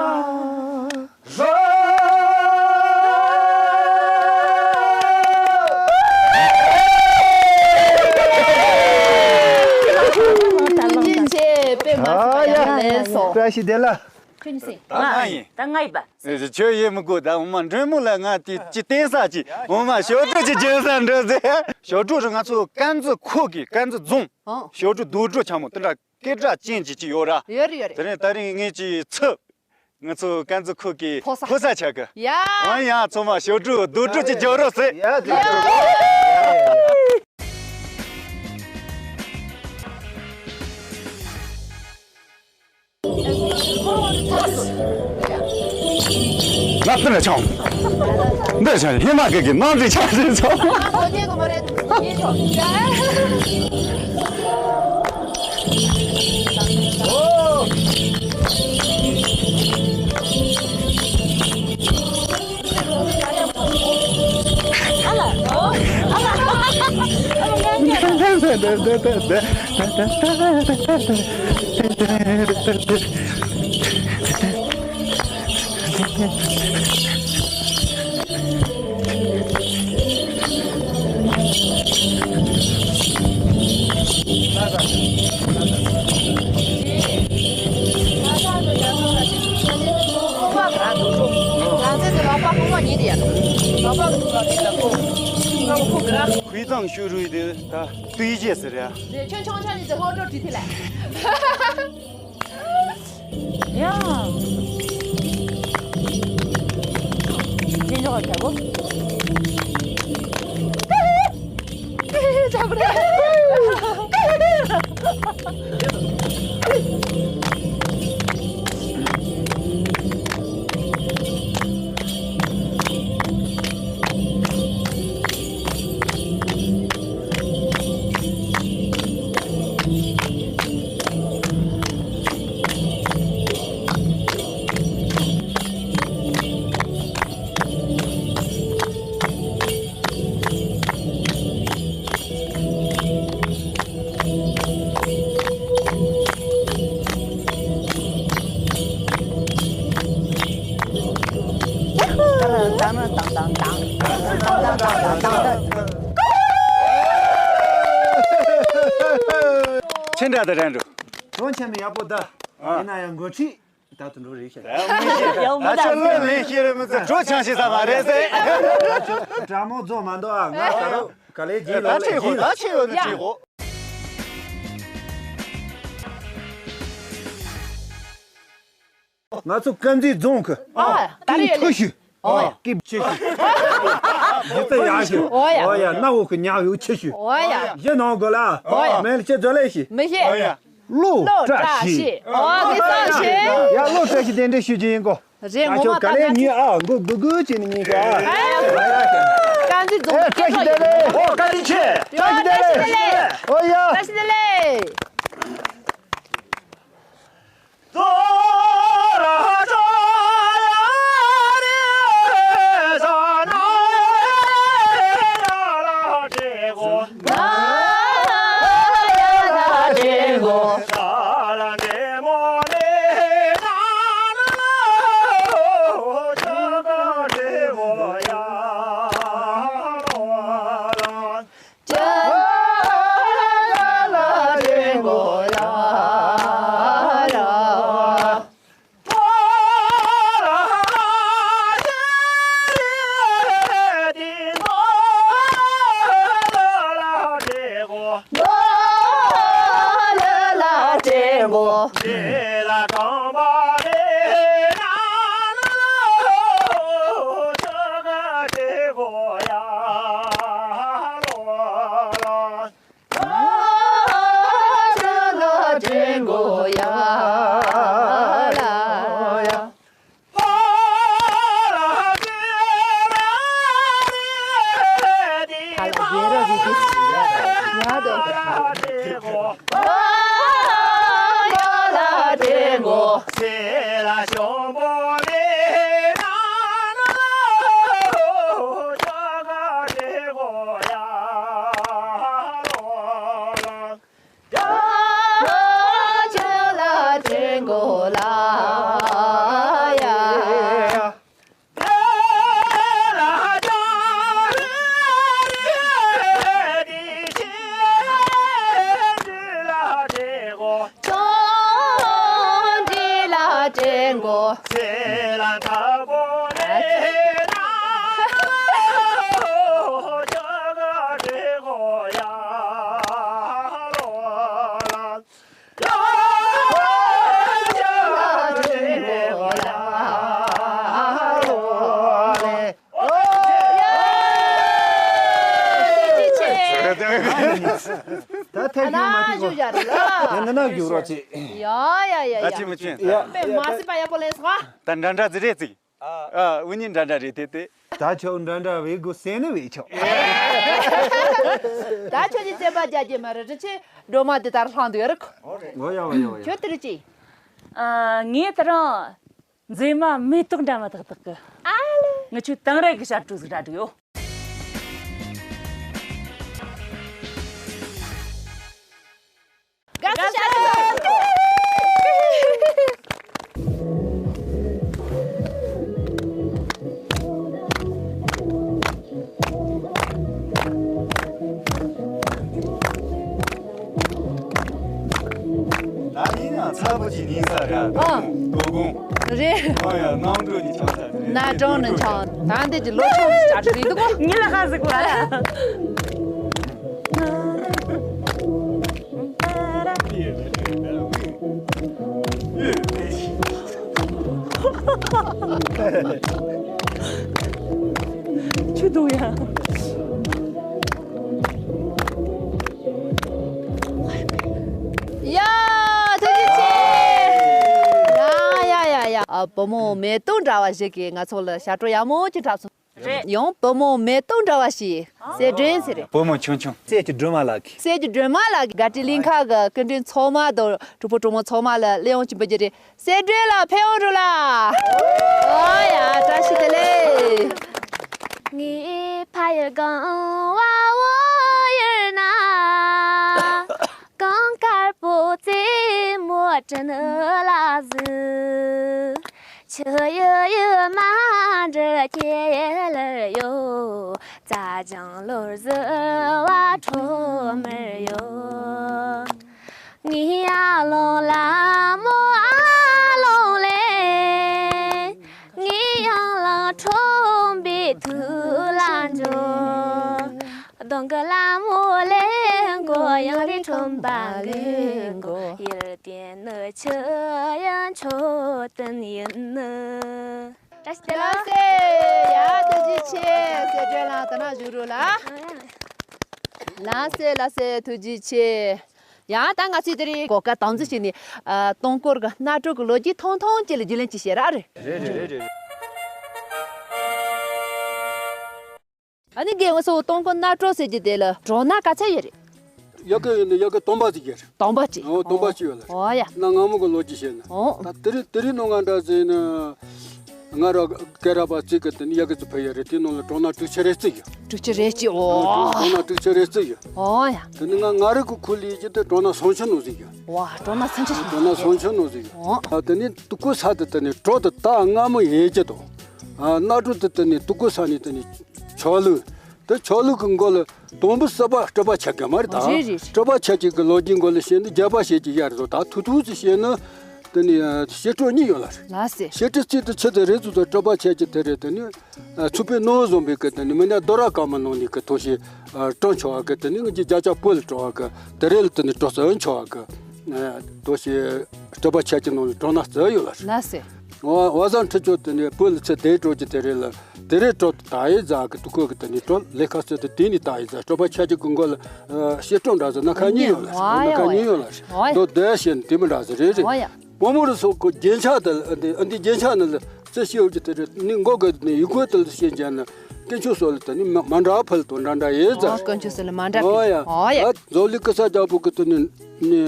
བཀྲ་ཤིས་བདེ་ལེགས། ཁྱོད་གཉིས་སེ། ད་ང་ཡིན། ད་ང་ཡིན་པ། ཁྱོད་ཡིན་མི་དགོས། ད་འོ་མ་འདྲེ་མོ་ལ་ང་དེ་ཅི་བསྟན་ས་ཅི། འོ་མ་ཞོ་ཀྲུ་ཅི་བྱེད་ས་འདྲ་ཟེ། ཞོ་ཀྲུ་རུ་ང་ཚོ་དཀར་མཛེས་ཁུལ་གི་དཀར་མཛེས་རྫོང་ཞོ་ཀྲུ་རྡོ་ཀྲུ་ཆ་མོ་དེ་འདྲ་སྐད་གྲགས་ཅན་ཅིག་ཅིག་ཡོད་ར། ཡོད་རེད་ཡོད་རེད། དེ་རིང་ད་རིང་ངེད་ཀྱི་ཚུ་ང་ཚོ་དཀར་མཛེས་ཁུལ་གི་ཕོ་ས། ཕོ་ས་ཆགས་གི། ཡ། འོ་ཡ། ཚང་མ་ཞོ་ཀྲུ་རྡོ་ཀྲུ་ཅི་རྒྱག་རོགས་ཟེ། ཡ། དེ་ལབ་ཏུ་ཆང་། འདི་ཆང་ཧི་མ་གི་གི་ནང་དེ་ཆང་ཞིག་ཆང་། ཁུས་ཙང་ཞུ་རུས་དེ་ད་ཏུས་རྗེས་ཟེར་ཡ། ཁྱོད་ཆུང་ཆུང་ནས་ཙི་ཧོ་ཀྲོ་བྲིས་ཐི་ལ། ཡ། ཅི་འཇོག་ག་གོ། ཁྱེད་འདྲ་དང་རན་འགྲོ། གྲོང་ཁྱེར་ནི་ཡག་པོ་ད། ཡིན་ན་ཡང་འགོ་ཁྲིད་ད་དུ་འགྲོ་རེད་ཤག་ད་ཁྱོད་ལོ་ལས་ཤེས་རེད་མི་ཚེ་གྲོ་ཆང་ཤི་ས་མ་རེད་ཟེར། དྲ་མོ་རྫོགས་མ་འདུག་ཨ། ང་ད་རུང་ག་ལེ་ཇི་ལོ་ལེ་ཇི། ད་ཆེ་ཡོད་ནི་ཆེ་གོ། ང་ཚོ་དཀར་མཛེས་རྫོང་གི་ཨ་ད་རེས་ཡོད་ཐུ་ལེ། ཤུ། ཨོ་ཡ། སྐྱིབ་ཆེ་ཤུ། ཇི་ཙི་ཡག་ཤུ། ཨོ་ཡ། ཨོ་ཡ། སྣ་བུག་གི་ཉག་ཡུག་ཆེ་ཤུ། ཨོ་ཡ། གཞི་ནང་དགོས་ལ། ཨོ་ཡ། མེལ་ཆེ་ཛོ་ལེ་ཤི། མི་ཤེས། ཨོ་ཡ། ལོ་བཀྲ་ཤིས། ཨོ་གི་སང་ཤེས། ཡ་ལོ་བཀྲ་ཤིས་དེ་འདྲ་ཞུ་རྒྱུ་ཡིན་གོ། རེད། ད་ངོ་མ་ཁྱོད་ག་ལེ་ཉིན་ཨ་མགོ་སྒུར་སྒུར་བྱས་ནས་ཉིན་ཤོག་ཨ། ཨ་ཡ། དཀར་མཛེས་རྫོང་ཨེ་བཀྲ་ཤིས་བདེ་ལེགས། ཨོ་བཀྲ་ཤིས་ཆེ། བཀྲ་ཤིས་བདེ་ལེགས། ཨོ་ཡ། བཀྲ་ཤིས་བདེ་ལེགས། ད་ཐད་ཀྱི་མ་ཐིག་གོ། ཡ་ན་ན་རྒྱུག་རོགས་བྱེད། ཡ་ཡ་ཡ་ད་ཡ། ཅི་མི་ཅན། ཡ། པེ་མ་སི་པ་ཡ་པོ་ལེན་སོང་ཨ། ད་འདྲ་འདྲ་ཟི་རེད་ཅིག་ཨ། འུ་གཉིས་འདྲ་འདྲ་རེད་དེ་དེ། ད་ཆོག་འདྲ་འདྲ་བའི་གོ་སེ་ནི་བའི་ཆོག་ད་ཆོག་གི་རྩེད་པ་རྒྱག་རྒྱུ་མ་རེད་རི་ཆེ་སྒྲོལ་མ་འདི་ལྟར་ལྷང་འདུག་ཡ་རི་ཁོ། ཨོ་ཡ་ཨོ་ཡ་ཨོ་ཡ། ཁྱོད་དེ་རི་ཅི། ཨ། ངས་ད་རང་། མཛེས་མ་མེ་ཏོག་འདྲ་མ་ཏག་ཏག་གི། ཨ་ལེ། ངི་ཆོས་དེང་རབས་ཀྱི་ཞབས་བྲོ་ཟིག་ར་འགྲོ་ཡོད། དགའ་བསུ་ཞབས་བྲོ། ད་ཡིན་ཡང་ཚ་པོ་ཅིག་ཡིན་ས་རེད། ཨ། དོ་དགོང་། རེད། ཨོ་ཡ། གནམ་གྲུ་ནས་ཆགས་ས་རེད། གནམ་གྲུ་ནས་ཆགས། ད་འདི་ཀྱི་ལོ་ཆུང་ཞིག་ཆགས་ཀྱི་འདུག་གོ། ངི་ལ་ཁ་ཟིག་གོ་ཨ། ཆུ་འདུག་ཡ། ཡ། ཐུགས་རྗེ་ཆེ། ཡ་ཡ་ཡ་ཡ། ཨ། བུ་མོ་མེ་ཏོག་འདྲ་བ་ཞིག་གིས་ང་ཚོ་ལ་ཞབས་བྲོ་ཡག་མོ་ཅིག་འཁྲབ་སོང་། རེད། ཡང་བུ་མོ་མེ་ཏོག་འདྲ་བ་ཞིག་གསལ་སྒྲོན་ཟེར་རེད། བུ་མོ་ཆུང་ཆུང་། གསེར་གྱི་སྒྲོལ་མ་ལགས་ཀྱིས། གསེར་གྱི་སྒྲོལ་མ་ལགས་ཀྱིས་དགའ་སྤྲོའི་གླིང་ཁ་གི་སྐུ་མགྲོན་ཚང་མ་དང་གྲོགས་པོ་གྲོགས་མོ་ཚང་མ་ལ་གླེང་བ་ཅིག་འབུལ་རྒྱུ་རེད། གསལ་སྒྲོན་ལགས་ཕེབས་འོང་འགྲོ་ལ། ཨོ་ཡ། བཀྲ་ཤིས་བདེ་ལེགས། ངའི་ཕ་ཡུལ་གངས་བ་འོ་ཡུལ་ན། གངས་དཀར་པོ་རྩེ་མོ་དྲན་ལ་བཟོས། ཆུ་ཡི་ཡུལ་མ་འདྲི་ ཁྱེད་ལ་ཡོད། རྩྭ་ལྗང་ལོར་བཟི་བ་ཁྲོ་མར་ཡོད། ངའི་ཡར་ལོང་ལ་མོ་ཨ་ལོང་ལེ། ངའི་ཡང་ལང་ཁྲོམ་པའི་ཐུགས་ལ་འཇོག་གདོང་གི་ལ་མོ་ལེན་གོ། ཡང་རི་ཁྲོམ་པ་ལེན་གོ། ཡར་བསྟན་ནི་ཆུ་ཡང་མཆོད་རྟེན་ཡིན་ནི། བཀྲ་ཤིས་བདེ་ལེགས། ལགས་སེ། ཡ་ཐུགས་རྗེ་ཆེ། སེ་ཏྲེ་ལགས་ད་ན་བཞུགས་རོགས་ལ། ལགས་སེ་ལགས་སེ། ཐུགས་རྗེ་ཆེ། ཡང་ད་ང་ཚོས་དེ་རིང་གོ་སྐབས་དམ་འཛིན་བྱས་ནས་ཨ། སྟོང་སྐོར་གྱི་སྣ་དྲོ་གི་ལོ་རྒྱུས་ཐུང་ཐུང་ཅིག་ལ་རྒྱུས་ལོན་ཅིག་བྱེད་ར་རེད། རེད་རེད་རེད་རེད། ཨ་ནི་རྒན་ང་ཚོ་སྟོང་སྐོར་སྣ་དྲོ་ཟེར་གྱི་དེ་ལ་གྲོ་སྣ་ག་ཚད་ཡོད་རེད། ཡ་གི་ཡོད་ན་ཡ་གི་སྟོང་པ་ཅིག་ཡོད་རེད། སྟོང་པ་ཅིག་ཨོ་སྟོང་པ་ཅིག་ཡོད་ལ། ཨོ་ཡ། གནའ་སྔ་མོ་གི་ལོ་རྒྱུས་བཤད་ན། ཨོ། ད་དེ་རིང་དེ་རིང་ནང་ང་འདྲ་ཟེར་ན། ང་ར་སྐེ་རགས་པ་གཅིག་གི་དེ་ནི་ཡ་གི་ཚོ་ཕ་ཡ་རེད། དེ་ནང་ལ་གྲོ་སྣ་དྲུག་ཅུ་རེ་གཅིག་ཡོད། དྲུག་ཅུ་རེ་གཅིག་ཨོ། གྲོ་སྣ་དྲུག་ཅུ་རེ་གཅིག་ཡོད། ཨོ་ཡ། དེ་ནི་ང་ང་རི་གི་ཁུལ་ལ་ཡིན་གྱི་དེ་གྲོ་སྣ་སུམ་ཅུ་ནང་ཟིག་ཡོད། ཝ་གྲོ་སྣ་སུམ་ཅུ་ཞིག་གྲོ་སྣ་སུམ་ཅུ་ནང་ཟིག་ཡོད། ཨོ། ཨ་དེ་ནི་དུ་ཀུ་ས་དེ་དེ་ནི་གྲོ་དེ་ད་སྔ་མོ་ཡོད་ཀྱི་དོ། ཨ་སྣ་དྲོ་དེ་དེ་ནི་དུ་ཀུ་ས་ནི་དེ་ནི་ཆོ་ལུགས། དེ་ཆོ་ལུགས་ཀྱི་མགོ་ལ་དུམ་བུ་གསར་པ་སྤྲུལ་པ་ཆགས་ཀྱི་མ་རེད་ད། རེད་རེད་རེད། སྤྲུལ་པ་ཆགས་ཀྱི་གི་ལོ་རྒྱུས་མགོ་ལ་བཤད་ན་རྒྱལ་པོ་ཞེས་ཀྱི་ཡ་རེད་དོ། ད་ཐུག་ཐུག་ཅིག་བཤད་ན། དེ་ནི་བཤད་སྲོལ་གཉིས་ཡོད་ལ་རེད། ལགས་སེ། བཤད་སྲོལ་གཅིག་དེ་ཆི་དེ་རེད་ཚུལ་དུ་སྤྲུལ་པ་ཆགས་ཀྱི་དེ་རེད། དེ་ནི་ཚུགས་པའི་ནོར་བཟུང་བའི་གི་དེ་ནི་མི་ནག་རྡོ་ར་དཀར་མོ་ནང་ནས་གི་ཐོ་ཞིག་སྤྲང་ཆོག་གི་དེ་ནི་ངེད་ཀྱི་རྒྱ་ཅག་བོད་ལ་སྤྲང་བ་གི་དེ་རེད་ལ། དེ་ནི་གྲོ་སོན་ཆོག་གི་ཐོ་ཞིག་སྤྲུལ་པ་ཆགས་ཀྱི་ནང་ལ་གྲོ་སྣ་བརྩི་ཡོད་ལ་རེད། ལགས་སེ། ཝ་ཝ་ཟང་ཁྲི་ཆོ་དེ་ནས་བོད་ལ་ཚེ་འདས་འགྲོ་གི་དེ་རེད་ལ། དེ་རེད་གྲོ་ད་ཡི་ཟ་གི་དུ་ཁོ་གི་དེ་ནས་གྲོ་ལས་ཁ་སེ་དེ་དེ་ནས་ད་ཡི་ཟ་སྤྲུལ་པ་ཆགས་ཀྱི་གི་མགོ་ལ་ཤེས་སྤྲོ་འདྲ་ཟེར་སྣ་ཁ་གཉིས་ཡོད་ལ་རེད། སྣ་ཁ་གཉིས་ཡོད་ལ་རེད། དོ་དེ་བཤད་ནི་དེ་མི་འདྲ་ཟེར་རེད་རེད། བ་མོ་རུ་སོགས་ཁོ་རྒྱན་ཆ་དེ་འདི་འདི་རྒྱན་ཆ་ནི་ལ་རྩི་ཤེས་ཡོད་ཀྱི་དེ་རེད། ནི་མགོ་གི་ནི་ཡུ་གུ་དེ་ལ་ཤེས་ཀྱང་ནི་དཀོན་མཆོག་སོགས་ལ་དེ་ནི་མ་མ་འདྲ་ཕུལ་དོ་འདྲ་འདྲ་ཡིན་ཟེར། དཀོན་མཆོག་སོགས་ལ་མ་འདྲ་ཕུལ། ཨོ་ཡ། འཛོ་ལི་ཀི་ས་རྒྱལ་པོ་གི་དེ་ནི་ནི་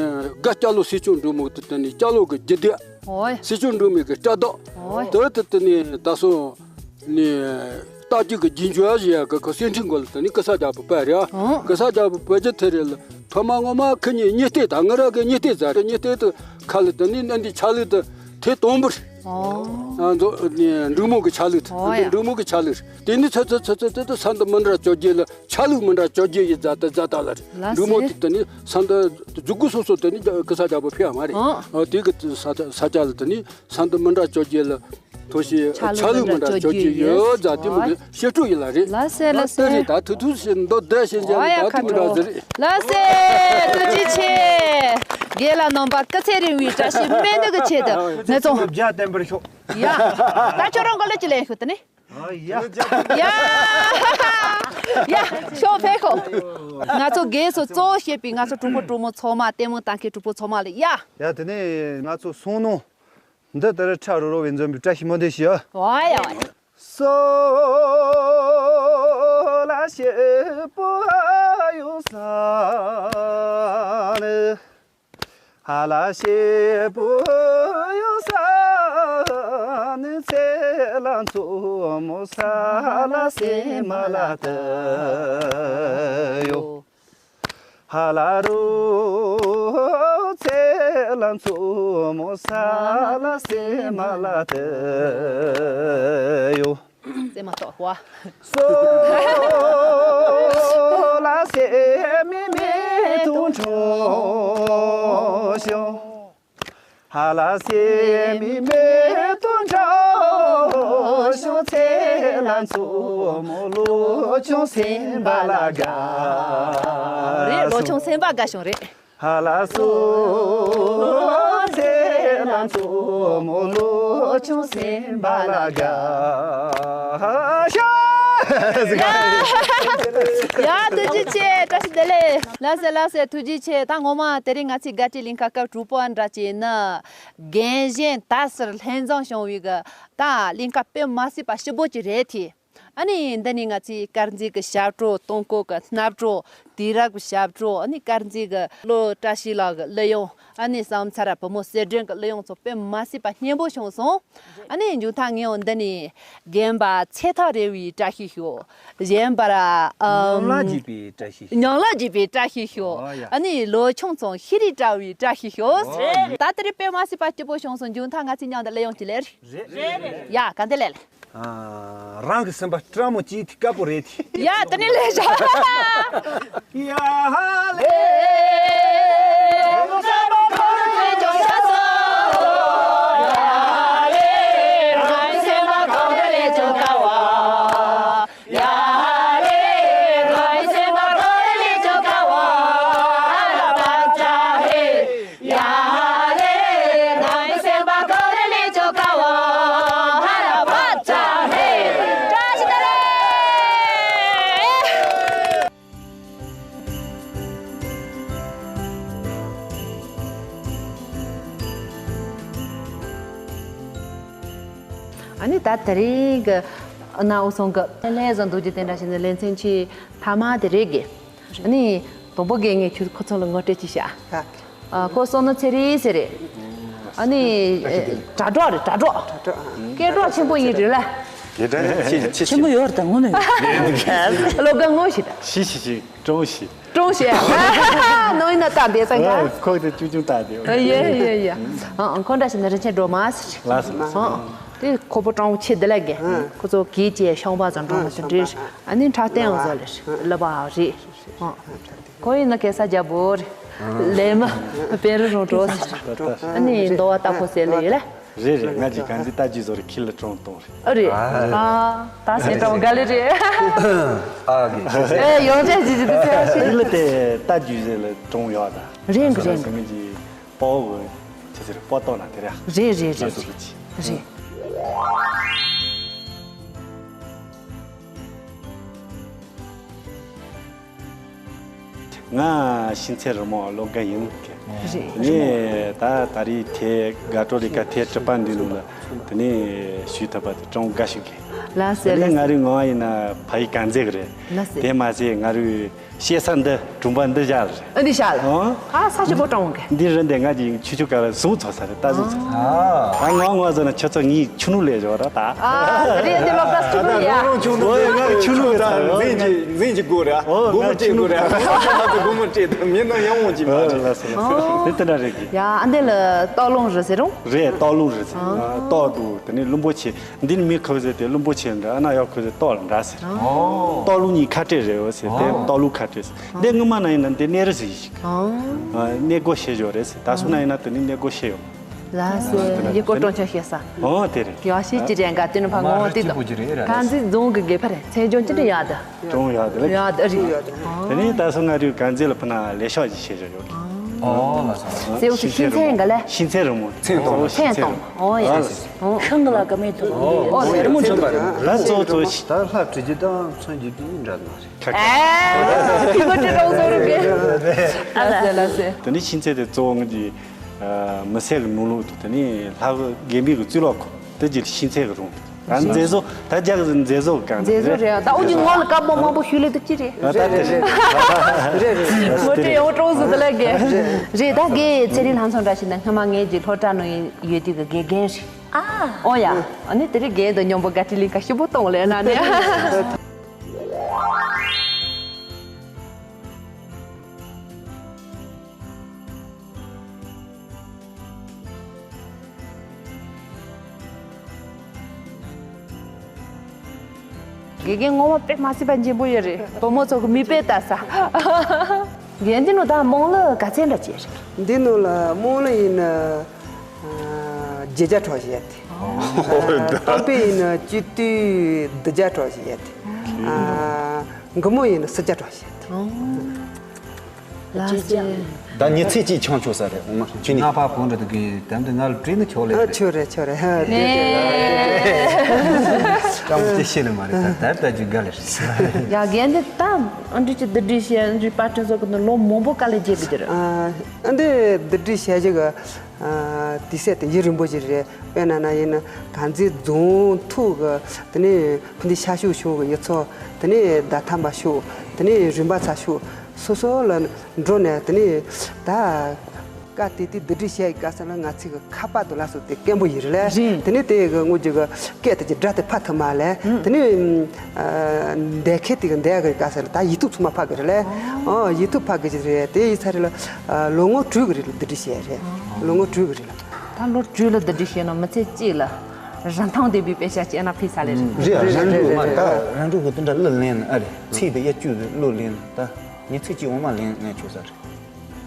དགའ་སྐྱ་ལོ་སྲིད་སྐྱོང་འབྲུག་མོ་གི་དེ་ནི་སྐྱ་ལོ་གི་རྒྱུ་སྡེ། ཨོ་ཡ། སྲིད་སྐྱོང་འབྲུག་མོ་གི་སྐྲ་མདོག་ཨོ་ཡ། དེ་དེ་དེ་ནི་ད་སོ་ནི་རྟ་རྒྱུག་གི་རྒྱུན་སྦྱོར་ཞེས་ཡ་གི་ཁོ་སེང་ཁྲི་མགོ་ལ་དེ་ནི་ཀི་ས་རྒྱལ་པོ་པ་རེད། ཨོ། ཀི་ས་རྒྱལ་པོ་པ་རྒྱུ་དེ་རེད་ལ། ཐོག་མ་ངོ་མ་ཁི་གཉིས་གཉིས་སྟེགས་དང་ང་ར་གི་གཉིས་སྟེགས་ཟེར་རེད། གཉིས་སྟེགས་དུ་ཁ་ལ་དེ་ནི་ནི་འདི་ཆ་ལུགས་དེ་དེ་དང་པོ་རེད། ཨོ། ཨ་འཛོ་ནི་འབྲུག་མོ་གི་ཆ་ལུགས་དེ། ཨོ་ཡ། འདི་འབྲུག་མོ་གི་ཆ་ལུགས་རེད། དེ་ནི་ཚ་ཚ་ཚ་ཚ་ཚ་ཚ་ས་འདི་མི་འདྲ་བཅོ་རྒྱུ་ལ་ཆ་ལུགས་མི་འདྲ་བཅོ་རྒྱུ་ཡི་རྫ་དེ་རྫ་ད་ལ་རེད། ལགས་འབྲུག་མོ་སེ། དེ་དེ་ནི་ས་འདི་མཛུ་གུ་སོ་སོ་དེ་ནི་ཀི་ས་རྒྱལ་པོ་ཕེབས་མ་རེད། ཨོ། ཨོ་དེ་གི་ས་ས་ཆ་ལ་དེ་ནི་ས་འདི་མི་འདྲ་བཅོ་རྒྱུ་ལ་ཐོ་ཞིག་ཆ་ལུགས་ཆ་ལུགས་མི་འདྲ་མི་འདྲ་བཅོ་རྒྱུ་བཅོ་རྒྱུ་ཡོད་ཡོད་རྫ་དེ་མི་ཨོ་གི་ཤེས་སྤྲོ་ཡི་ལ་རེད། ལགས་སེ་ལགས་སེ། ད་དེ་རེད། ད་ཐུག་ཐུག་ཞིག་མདོ་བསྡད་ཤེས་ཀྱང་ཨོ་ཡ་ད་དེ་མི་འདྲ་ཁ་ཟེར་རེད། ལགས་སེ། ཐུགས་རྗེ་ཆེ། རྒན་ལགས་རྣམ་པ་སྐུ་ཚེ་རིང་བའི་བཀྲ་ཤིས་སྨོན་འདུན་གྱི་ཆེད་དུ་ངེད་ཚོ་བརྒྱ་བསྟན་པར་ཤོག་ཡ། ད་ཁྱོད་རང་གི་ལུས་ཀྱི་ལེན་ཤོག་དེ་ནི། ཨ་ཡ། ཡ། ཡ། ཤོག་ཕེབས་ཤོག་ང་ཚོ་རྒན་ཚོ་གཙོ་བོ་བྱས་པའི་ང་ཚོ་གྲོགས་པོ་གྲོགས་མོ་ཚང་མ་ལྟད་མོ་ལྟ་མཁན་གྲོགས་པོ་ཚང་མ་ལ་ཡ། ཡ་དེ་ནས་ང་ཚོ་སོང་ནོ། འདི་ལྟར་ཁྲ་རོ་རོ་བའི་འཛོམས་པའི་བཀྲ་ཤིས་སྨོན་འདུན་ཞུ། ཝ་ཡ་ཝ་ཡ། སོ་ལ་ཤེ་པོ་ཡོ་ས་ནི། ཧ་ལ་ཤེ་པོ་ཡོ་ས་ནི་ཚེ་ལ་མཚོ་མོ་ས་ལ་སེ་མ་ལ་ཏི་ཡོ། ཧ་ལ་རུ་ཚེ་ལ་མཚོ་མོ་ས་ལ་སེ་མ་ལ་ཏི་ཡོ། སེ་མ་ཏོག་བ། སོ་ལ་སེ་མི་མེ་ཏུ་འཕྲོ་ཤོ། ཧ་ལ་སེ་མི་མེ་ཏུ་འདྲ་ཤོ་ཚེ་ལ་མཚོ་མོ་ལོ་ཆུང་སེམས་པ་ལ་དགའ། རེད། ལོ་ཆུང་སེམས་པ་དགའ་ཤོ་རེད། ཧ་ལ་སོ་ཚེ་ལ་མཚོ་མོ་ལོ་ཆུང་སེམས་པ་ལ་དགའ་ཤོ། ཡ། ཐུགས་རྗེ་ཆེ། བཀྲ་ཤིས་བདེ་ལེགས། ལགས་སེ་ལགས་སེ། ཐུགས་རྗེ་ཆེ། ད་ངོ་མ་དེ་རིང་ང་ཚོའི་དགའ་སྤྲོའི་གླིང་ག་སྐབས་དྲུག་པ་འདྲ་བྱས་ན། རྒན་གཞོན་དག་སར་ལྷན་འཛོམས་བྱུང་བའི་གི་ད་གླིང་ག་དཔེ་མ་སྲིད་པ་སྐྱིད་པོ་ཅིག་རེད་དེ། ཨ་ནི་འདི་ནི་ང་ཚོའི་དཀར་མཛེས་ཀྱི་ཞབས་བྲོ། སྟོང་སྐོར་གྱི་སྣབས་བྲོ། དུས་རབས་ཀྱི་ཞབས་བྲོ། ཨ་ནི་དཀར་མཛེས་ཀྱི་བློ་བཀྲ་ཤིས་ལགས་ཀྱི་གླུ་དབྱངས། ཨ་ནི་བསམ་ཚར་བུ་མོ་གསལ་སྒྲོན་གྱི་གླུ་དབྱངས་སོགས་དཔེ་མ་སྲིད་པ་སྙན་པོ་བྱུང་སོང་། ཨ་ནི་མཇུག་མཐར་ངས་འོ་འདི་ནི་རྒན་པ་ཚེ་ཐར་རེ་བའི་བཀྲ་ཤིས་ཤོག་གཞན་པར་ཨམ། ཉམས་ལ་རྒྱས་པའི་བཀྲ་ཤིས་ཤོག་ཉམས་ལ་རྒྱས་པའི་བཀྲ་ཤིས་ཤོག་ཨོ་ཡ། ཨ་ནི་ལོ་ཆུང་ཚང་ཤེས་རིག་བཀྲ་བའི་བཀྲ་ཤིས་ཤོག་ཨོ་ཡ། ད་དེ་རིང་དཔེ་མ་སྲིད་པ་སྐྱིད་པོ་བྱུང་སོང་། མཇུག་མཐར་ང་ཚོའི་མཉམ་དུ་གླུ་དབྱངས་ཅིག་ལེན་རེད། རེད་རེད། ཡ། ག་འདི་ལེན་ལེན། ཨ། རང་གི་སེམས་པ་སྤྲང་མོ་བྱེད་དེ་དཀའ་པོ་རེད་དེ། ཡ། དེ་ནི་ལས་བྱ། ཡ་ཧ་ལེ། ཨ་ནི་ད་དེ་རིང་གི་ཨ་ན་འུ་ཚང་གི་ལས་བཟང་རྡོ་རྗེ་བསྟན་དྲག་ཞིག་ནས་ལེ་ཚན་ཆེས་མཐའ་མ་དེ་རེད་གི། ཨ་ནི་དང་པོ་གི་ངས་ཁྱོད་ཁོ་ཚོ་ལ་ངོ་སྤྲོད་ཅིག་བྱ། ཨ། ཁོ་བསོད་ནམས་ཚེ་རིང་ཟེར་རེད། ཨ་ནི་དྲ་གྲོགས་རེད། དྲ་གྲོགས། དྲ་གྲོགས། སྐད་གྲགས་ཆེན་པོ་ཡིན་རེད་ལ། དེ་འདྲ་ཆེ་ཆེ་ཆེན་པོ་ཡོད་རེད་ད་ངོ་ནས། སློབ་ག་ངོ་ཤེས་ད། ཤི་ཤི་ཤི། ཀྲོང་ཤི། ཀྲོང་ཤི། ནང་ཡིན་ན་ད་འདས་ས་ང་། ཁོག་དེ་ཅུང་ཅུང་ད་དེ། ཡེ་ཡེ་ཡེ། ཨ། ཁོ་འདྲ་ཞིག་ན་རིན་ཆེན་སྒྲོལ་མ་ཟེར། ལགས་སོ། ཨ། དེ་ཁོ་པོ་སྤྲང་པོ་ཆེ་དེ་ལ་གི། ཁོ་ཚོ་གིས་ཅེ་ཤོང་པ་ཙམ་སྤྲང་པོ་ཞིག་འདྲེ། ཨ་ནི་འཁྲབ་སྟོན་འོ་ཟོ་ལེ་ལ་བ་རེད། ཨ། ཁོ་ཡིན་ན་གེ་ས་རྒྱ་བོ་རེད། ལས་མ་པེ་རི་རོང་འགྲོ་ཟེར། ཨ་ནི་འདོ་བ་ལྟ་ཕོ་ཟེར་ལ་ཡོད་ལ། རེད་རེད། ང་གི་གང་ཅི་ལྟ་རྒྱུ་བཟོ་རེད། ཁྱི་ལ་ཀྲོང་གཏོང་རེད། ཨ་རེད། ཨ། ད་སེམས་ཀྲོང་ག་ལེ་རེད། ཨ་གི། ཨེ་ཡོང་ཆ་ཅི་ཅི་དུ་ཟེར་ཞིག་ཁྱི་ལ་དེ་ལྟ་རྒྱུ་ཟེར་ལ་ཀྲོང་ཡོད་ད། རེད་གི་རེད། སེམས་ཀྱི་པོ་ཆ་ཟེར་པོ་ཏོ་ན་དེ་རེད། རེད་རེད་རེད། ལ་སུ་གི་ཅི། རེད། ང་ཤིན་ཚེ་རི་མོ་སློབ་དགའ་ཡིན། རེད། ངས་ད་ད་རེས་དེ་དགའ་སྤྲོ་ལས་ཀ་དེ་གྲུབ་པ་འདི་ནང་ལ་དེ་ནས་ཞུས་ཐུབ་པ་དེ་ཀྲོང་དགའ་ཞིག་གི། ལགས་སེ། དེ་ནས་ང་རུས་ངོ་བ་ཡིན་ན་ཕ་ཡི་གང་མཛད་གི་རེད། ལགས་སེ། དེ་མ་ཟད་ང་རུས་ཤེས་ས་འདི་གྲོང་པ་འདི་བཞག་ལ་རེད། ཨ་འདི་བཞག་ལ། ཨ་ས་ཆེ་པོ་ཀྲོང་གི། འདི་རི་འདི་ང་གི་ཆུ་ཆུ་ག་ལ་བཟུང་ཚོ་ས་རེད། ད་བཟུང་ཚོ་ས། ཨ་ངོ་ངོ་ཟེར་ན་ཁྱོད་ཚོ་ངའི་ཆུ་ནུ་ལས་བཞག་ར་ད། ཨ་རེད། འདི་ལོ་ཀ་ཆུ་ནུ་ཡ། ཆུ་ནུ་ཡ། ཆུ་ནུ་ཡ། འཛིན་གྱི་འཛིན་གྱི་དགོས་ར། ཨོ་སྒོ་མོ་ང་ཆུ་ནུ་སྤྲད་དགོས་ར། སྒོ་མོ་སྤྲད་དང་མི་ནང་ཡང་འོང་གྱི་མ་རེད། ལགས་སོ་ལགས་སོ། འདི་ལྟ་འདྲ་རེད་གི། ཡ་ཨ་འདི་ལ་སྟག་ལུང་རི་ཟེར་རུང་། རེད། སྟག་ལུང་རི་ཟེར། ཨ། སྟག་འདུག་དེ་ནས་ལུང་པོ་ཆེ། འདི་ནི་མི་ཁོ་ཟེར་དེ་ལུང་པོ་ཆེ་འདྲ། ཨ་ན་ཡོག་ཁོ་ཟེར་སྟག་ལ་འདྲ་ཟེར། ཨོ། སྟག་ལུང་གཉིས་ཁ་བྲལ་རེད་འོ་ཟེར། དེ་ཨོ། སྟག་ལུང་ཁ་བྲལ་ཟེར། འདི་སྔོན་མ་ན་ཡིན་ན་འདི་གནས་རི་ཟེར་ཞིག་ཨོ། གནས་སྒོ་ཕྱེ་ཞོར་རེད་ཟེར། ད་སོ་ན་ཡིན་ན་དེ་ནི་གནས་སྒོ་ཕྱེ་ཡོང་། ལགས་སེ། ཡི་གོ་ཀྲོང་ཆ་ཤེས་ས། ཨོ་དེ་རེད། ཡ་ཤེས་ཅི་རེད་འགའ་དེ་ནི་ཕ་ངོ་དེ་དང་། གང་ཟིག་རྫོང་གི་དགེ་ཕ་རེད། མཚན་ལྗོངས་ཅི་འདྲ་ཡག་ད། ཀྲོང་ཡག་དེ་ལ། ཡག་ད་རེད། དེ་ནི་ད་སོ་ང་རུས་གང་ཟིག་ལ་ཕུ་ན་ལས་ཤོག་ཅིག་ཤེས་རེད་ཡོད། ཨོ་ལགས་སོ། སེའུ་སི་ཤིན་ཚན་འགའ་ལས། ཤིན་ཚན་རི་མོ། ཚན་གཏོང་། ཚན་གཏོང་། ཨོ་ཡ། ཁང་གི་ལ་ཀ་མེད་དུ། ཨོ་ལས་རི་མོ་འཇོམས་པ་རེད། ལ་གཙོ་གཙོ་ཤི། ད་ལྷ་བྲིས་རྒྱུ་དང་མཚོན་རྒྱུ་དེ་འདྲ་མ་རེད། ཨ་ཁི་གོ་ཏི་རོང་ཟོ་རུ་གེ། ལ་སེ་ལ་སེ། དེ་ནི་ཤིན་ཚན་དེ་གཙོ་བོ་ངོས་ཀྱི། མི་སེར་གྱི་ནང་ལོགས་དུ་དེ་ནི་ལྷ་དགེ་འདུན་གྱི་གཙུག་ལག་ཁང་དེ་ཀྱི་ཤིན་ཚན་གྱི་རུང་། ད་མཛེས་བཟོ་ད་རྒྱ་གི་མཛེས་བཟོ་གང་མཛེས་བཟོ་རེད། ད་འུ་ཅི་ངོ་ལ་དཀར་པོ་དམར་པོ་ཤུལ་ལེ་དུ་ཅི་རེད། ད་དེ་རེད། རེད་རེད། ངོ་སྤྲོད་ཡོང་གྲོགས་སུ་དེ་ལ་གེ། རེད་ད་གེ་ཚེ་རིང་ལྷ་མཚོ་འདྲ་ཞིག་ན་སྔ་མ་ངེད་ཀྱི་སློབ་གྲྭ་ནང་ཡོད་དུས་ཀྱི་དགེ་རྒན་རེད། ཨ། ཨོ་ཡ། ཨ་ནི་དེ་རིང་རྒན་དང་མཉམ་པོ་དགའ་སྤྲོ་གླིང་ག་ཞིབ་པོ་གཏོང་ལེ་ན་ནི། དགེ་རྒན་ངོ་མ་དཔེ་མ་སྲིད་པ་འཇེམ་པོ་ཡོད་རེད། བུ་མོ་ཚོ་གི་མིག་དཔེ་ལྟ་ས། རྒན་འདི་ནོ་ད་རྨོངས་ལ་ག་ཚད་འདྲ་བྱས་རེད། འདི་ནོ་ལ་རྨོངས་ལ་ཡིན་ན་བརྒྱད་བརྒྱ་གྲོགས་བྱས་ཏེ། སྟོང་པའི་ཡིན་ན་བཅུ་དུས་བདུན་བརྒྱ་གྲོགས་བྱས་ཏེ། མགུར་མོ་ཡིན་ན་སུམ་བརྒྱ་གྲོགས་བྱས་ཏེ། ལགས་སེ། ད་ཉི་ཚེ་གཅིག་ཆང་ཆོག་ས་རེད། འོ་མ་ཁྱོད་ནི་ང་ཕ་བོང་འདྲ་དུ་གི་དམ་དུ་ང་ལ་བྲིས་ནི་ཆོག་ལེ། ཨ་ཆོག་རེད་ཆོག་རེད། ཧ་དེ་དེ་དེ་དེ་ཀྲང་ཅི་ཤེས་ལེ་མ་རེད། ད་ད་ད་ཅི་དགའ་ལེ་རེད། ཡ་རྒན་འདི་ད་ཨ་འདྲི་ཅི་འདི་འདྲི་ཤེས་ཨ་འདྲི་པར་སྐྲུན་བཟོ་གི་ནི་ལོ་མང་པོ་དཀའ་ལས་བརྒྱབ་པ་དེ་རེད། ཨ་འདི་འདི་འདྲི་བྱས་ཀྱི་གི་དུས་ཚོད་དེ་ཡུན་རིང་པོ་ཞིག་རེད། དཔེར་ན་ན་ཡིན་ན་གང་ཚེ་རྫོང་ཐུག་གི་དེ་ནས་ཕུ་འདི་ཤ་ཤུག་ཤུག་གི་ཡི་ཚོ་དེ་ནས་ཟླ་ཐམ་པ་ཤུག་དེ་ནས་རིམ་པ་ཚ་ཤུག་སོ་སོ་ལ་འགྲོ་ནས་དེ་ནས་ད་ཀ་དེ་དེ་བསྡུ་སྒྲིག་བྱས་ཡི་ག་ས་ལ་ང་ཚིག་གི་ཁ་པར་དུ་ལ་སོ་དེ་སྐད་འབོ་ཡི་རེད་ལས། རེད། དེ་ནས་དེ་གི་དངོས་ཀྱི་གི་སྐད་དེ་ཀྱི་སྒྲ་དེ་ཕ་ཐུ་མ་ལས། དེ་ནས་འདས་ཁེ་དེ་གི་འདས་གི་ག་ས་ལ་ད་ཡི་ཐུབ་ཚུ་མ་ཕ་གི་རེད་ལས། ཨོ་ཡི་ཐུབ་ཕ་གི་རེད། དེ་ཡི་ཚ་རེད་ལ་ལོ་ངོ་དྲུག་གི་རེད་ལ་བསྡུ་སྒྲིག་བྱས་རེད། ལོ་ངོ་དྲུག་གི་རེད་ལ། ད་ལོ་དྲུག་ལ་བསྡུ་སྒྲིག་བྱས་ན་མི་ཚེ་གཅིག་ལ་ རིན་ཐང་ལྡན་པའི་དཔེ་ཆ་ཅིག་ཨ་ན་ཕུལ་ས་ལེ་རེད། རེད། རང་ལུགས་མ་རེད། ད་རང་ལུགས་ཀྱི་དེ་འདྲ་གླུ་ལེན་ཨ་རེད། ཚིག་དེ་ཡ་བཅུ་གླུ་ལེན། ད་ངས་ཚིག་གཅིག་འོ་མ་ལེན་ངས་ཆོག་ས་རེད།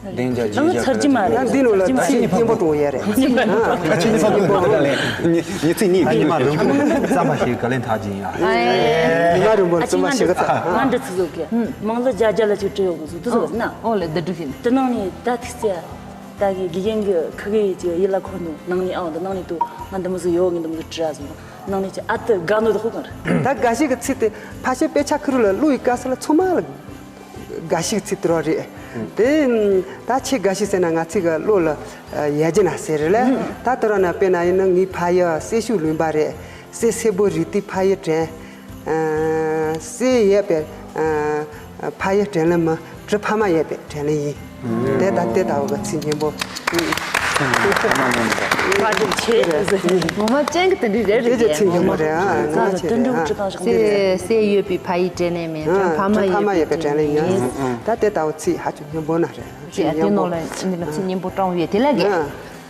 བདེན་རྒྱ་ཇི་ང་བཞག་ཚར་གྱི་མ་རེད། ཡང་འདི་ནང་ལ་ཚིག་སྙན་པོ་འགྲོ་ཡ་རེད། ཨ་ཁྱེད་ཚོ་ཀུན་ཏུ་ལེན་ངས་ཚིག་གཉིས་ཨ་ཉི་མ་རིན་པོ་རྩམ་པ་ཞིག་ག་ལེན་ཐག་ཅིག་ཡིན་ཨ། ཨ་ཉི་མ་རིན་པོ་རྩམ་པ་ཞིག་ག་ཚ། ང་འདྲི་ཚིག་བཟོ་གི། མང་ལོ་བརྒྱ་བརྒྱ་ལ་ཅིག་བྲིས་ཡོད་གི་བཟོ་དུ་བཟོ་ན། ཨོ་ལེ་འདི་འདྲ་ཞིག་དེ་ནང་ནས་ད་ཐིག་ཚེ། ད་གི་དགེ་རྒན་གྱི་ཁི་གེ་ཡི་ཅིག་ཡིད་ལ་འཁོར་ནོ་ནང་ནས་ཨང་དང་ནང་ནས་དུ་ང་འདི་མོ་ཟིག་ཡོད་ངས་འདི་མོ་ཟིག་བྲིས་ཟིན་ནང་ནས་ཅིག་ཨ་ཏི་དགའ་ནོ་དུ་ཧོ་གང་རེད། ད་དགའ་ཞིག་གི་ཚིག་དེ་ཕ་ཤེ་དཔེ་ཆ་ཁུ་རུ་ལ་བླུག་ཡི་དཀའ་ས་ལ་ཚོ་མ་ལ་དགའ་ཞིག་གི་ཚིག་དེ་རོ་རེད། དེ་ད་ཆེ་དགའ་ཞིག་ཟེར་ན་ང་ཚིག་གི་བློ་ལ་ཡ་ཇི་ན་ཟེར་རེད་ལ། ད་དེ་རོ་ན་དཔེ་ན་ཡིན་ན་ངའི་ཕ་ཡ་སེ་ཤུ་ལུན་པ་རེད། སེ་སེ་བོ་རི་ཏི་ཕ་ཡ་དྲན། སེ་ཡས་པའི་ཕ་ཡི་དྲན་ལེ་མི་གྲི་ཕ་མ་ཡས་པའི་དྲན་ལེ་ཡིན། དེ་ད་དེ་ལྟ་བུ་གི་ཚིག་སྙན་པོ། བཀའ་དྲིན་ཆེ། ངོ་མ་ཅན་གྱི་དེ་འདྲ་རེད། དེ་རེད་ཅེས་ཚིག་སྙན་པོ་རེད་ཨ། ངོ་མ་ཅན་དེ་འདྲ་རེད་ཨ། སེ་སེ་ཡོད་པའི་ཕ་ཡི་དྲན་ལེ་མེད་གྲི་ཕ་མ་ཡས་པའི་དྲན་ལེ་ཡིན། ད་དེ་ལྟ་བུ་ཚིག་ཧ་ཅང་སྙན་པོ་ན་རེད། ཅེས་དེ་ནང་ལ་འདི་ལ་ཚིག་སྙན་པོ་དྲངས་ཡོད་དེ་ལ་གི།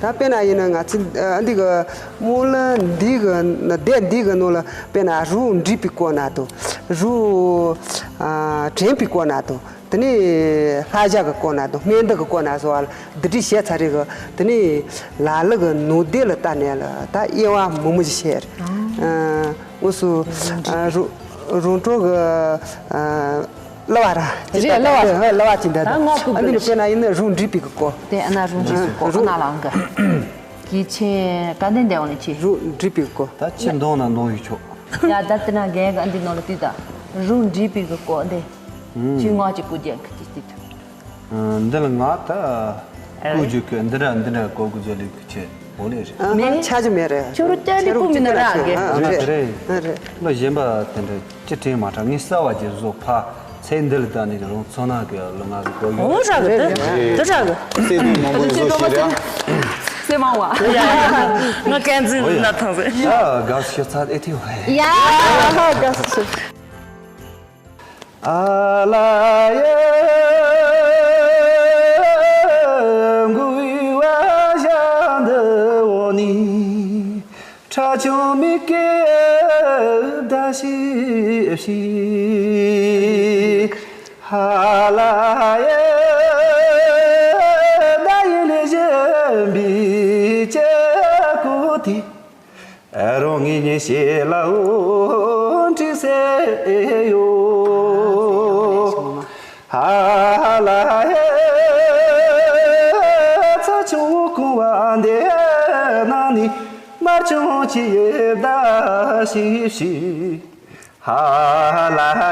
ད་དཔེར་ན་ཡིན་ན་ང་ཚོ་ཨ་འདི་གི་སྨོན་ལམ་འདི་གི་སྡེ་འདི་གི་ནང་ལ་དཔེར་ན་རུ་འདྲིས་པའི་སྐོར་ན་དོ། རུ་དྲན་པའི་སྐོར་ན་དོ། དེ་ནས་ལྷ་བྱ་གི་སྐོར་ན་དོ། སྨན་འདི་གི་སྐོར་ན་སོགས་ལ་འདི་འདྲའི་བཤད་ཚར་རེ་གི། དེ་ནས་ལ་ལུ་གི་ནུས་སྡེ་ལ་ལྟ་ནས་ལ་ད་དབྱེ་བ་མང་མོ་ཞིག་བཤད། དངོས་སུ་རུ་རུ་འཕྲོ་གི་གླུ་བ་ར། རེད་གླུ་བ། གླུ་བ་ཅིག་འདི་ད་ང་ཀུ་ཨ་འདི་ནི་དཔེར་ན་ཡིན་ན་རུ་འདྲིས་པའི་གི་སྐོར། དེ་ཨ་ན་རུ་འདྲིས་པའི་སྐོར་ཨ་ན་ལའང་གི། གི་ཆེ་ག་འདི་འདི་འོང་ནི་ཆེ། རུ་འདྲིས་པའི་སྐོར། ད་ཆེ་འདོང་ན་འདོང་ཡོད་ཆོག་ཡ་ད་དེ་ན་རྒན་གི་ཨ་འདི་ནོ་ལ་དུས་ད་རུ་འདྲིས་པའི་གི་སྐོར་འདི། ཆུ་ང་ཅིག་ཀུ་རྒྱན་གི་ཅིག་ཅིག་འདི་ལ་ང་ད་ཀུ་ཇུ་གི་འདི་ར་འདི་འདྲ་ཀོ་ཀུ་ཇོ་ལི་གི་ཆེ། འོ་ལེ་རེད། མེད། ཆ་ཅི་མེད་རེད། ཁྱོད་རུ་ལྟ་ལི་ཀུ་མི་ན་ར་གི། རེད་རེད། ལོ་གཞན་པ་དེ་འདྲ་ཅི་དྲན་མ་དྲག་ངས་གསར་བ་ཅིག་བཟོ་ཕ་ཚེ་འདི་ལ་ད་ནི་རང་ཚོ་ན་གི་ལོ་ང་ཟིག་གོ་ཡོད། འོ་ར་གི་དེ་དེ་ར་གི། སེ་དུ་མང་པོ་བཟོ་ཤེས་ར། སེ་མང་བ། ང་ཀན་ཛི་ན་ཐང་ཟེ། ཡ་དགའ་ཤོས་ཚ་ཨེ་ཐི་བ། ཡ་དགའ་ཤོས། ཨ་ལ་ཡ་མགོ་བའི་བ་ཞྭ་འདི་འོག་ནས་ཁྲ་ཆུང་མིག་གི་ཟླ་ཞིག་ཞིག་ཧ་ལ་ཡ་ཟླ་ཡི་ལས་བཞིན་པའི་སྐྱེ་སྒོ་དེ། རང་ངེས་ཉིད་ཤེས་ལ་འོ་འདྲི་ཟེར་ཡོད། ཧ་ལ་ཧེ། ཚ་ཆུང་ཀུ་བ་འདི་ན་ནི་མར་ཆུང་ཆི་ཡེ་བདའ་ཤི་ཤི། ཧ་ལ་ཧེ།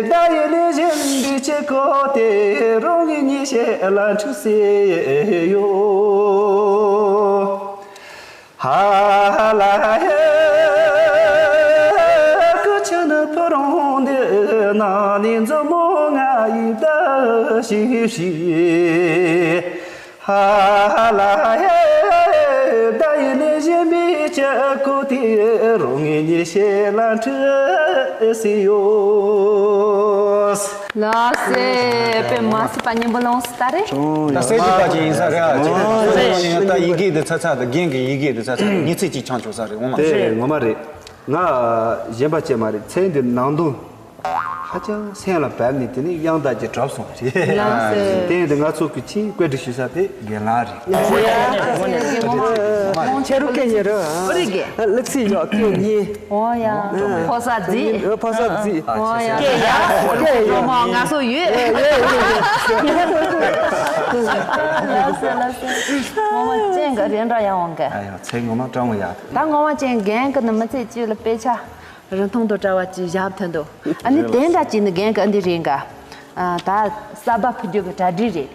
བདའ་ཡི་ལས་བཞིན་པའི་སྐྱེ་སྒོ་དེ་རང་ངེས་ཉིད་ཤེས་ལ་འདྲི་ཟེར་ཡོད། ཧ་ལ་ཧེ། སྐུ་ཆུ་ནི་ཕུ་རུང་འདི་ན་ནི་མཛུབ་མོ་ང་ཡིས་བདའ་ཤིག་ཤིག་ཧ་ལ་ཧེ། བདའ་ཡི་ལས་གཞན་པའི་སྐྱེ་སྒོ་དེ་རང་ངེས་ཉིད་ཤེས་ལ་འདྲི་ཟེར་ཡོད། ལགས་སེ། དཔེ་མ་སྲིད་པ་སྙན་པོ་ལོངས་སུ་ད་རེད། ད་གསལ་བྱེད་པ་ཅིག་ཡིན་ས་རེད་ཨ། ཅིག་ད་ཡི་གེ་འདི་ཚ་ཚ་དང་རྒན་གྱི་ཡི་གེ་འདི་ཚ་ཚ་ཉི་ཚེ་གཅིག་ཆང་བཅུག་ས་རེད་འོང་མ། དེ་ངོ་མ་རེད། ང་གཞན་པ་ཅིག་མ་རེད། ཚེ་འདི་ནང་དོན་ཧ་ཅང་སེམས་ལ་བབས་ནས་དེ་ནས་དབྱངས་རྟ་ཅིག་གྲབས་སོང་བ་རེད། ལགས་སེ། དེ་ཡིན་དུས་ང་ཚོ་གི་ཆེས་བཀོད་སྒྲིག་ཞུ་ས་དེ་རྒན་ལགས་རེད། ཆེ་རུ་སྐད་ཉེ་རུ། ཨོ་རེད་གི། ལག་ཚིག་ཡོད་སྐད་ཉེ། ཨོ་ཡ། ཕོ་གསར་རྫི། ཕོ་གསར་རྫི། ཨོ་ཡ། སྐད་ཡ། སྐད་ཡ། ང་ཚོ་ཡོད། ཡོད་ཡོད་ཡོད། ལགས་སེ་ལགས་སེ། ངོ་མ་ཅན་གི་རེད་འདྲ་ཡང་འོང་གི། ཨ་ཡ་ཚེ་ངོ་མ་སྤྲང་བོ་ཡ། ད་ངོ་མ་ཅན་རྒན་གི་ནི་མི་ཚེ་གཅིག་ལ་དཔེ་ཆ་རིན་ཐང་དང་བྲལ་བ་ཅིག་བཞག་ཐོན་འདུག་ཨ་ནི་དེ་འདྲ་ཅིག་ནི་རྒན་གི་ཨ་འདི་རེད་འགའ། ད་གསར་པ་ཕུལ་རྒྱུ་གི་གྲ་སྒྲིག་རེད།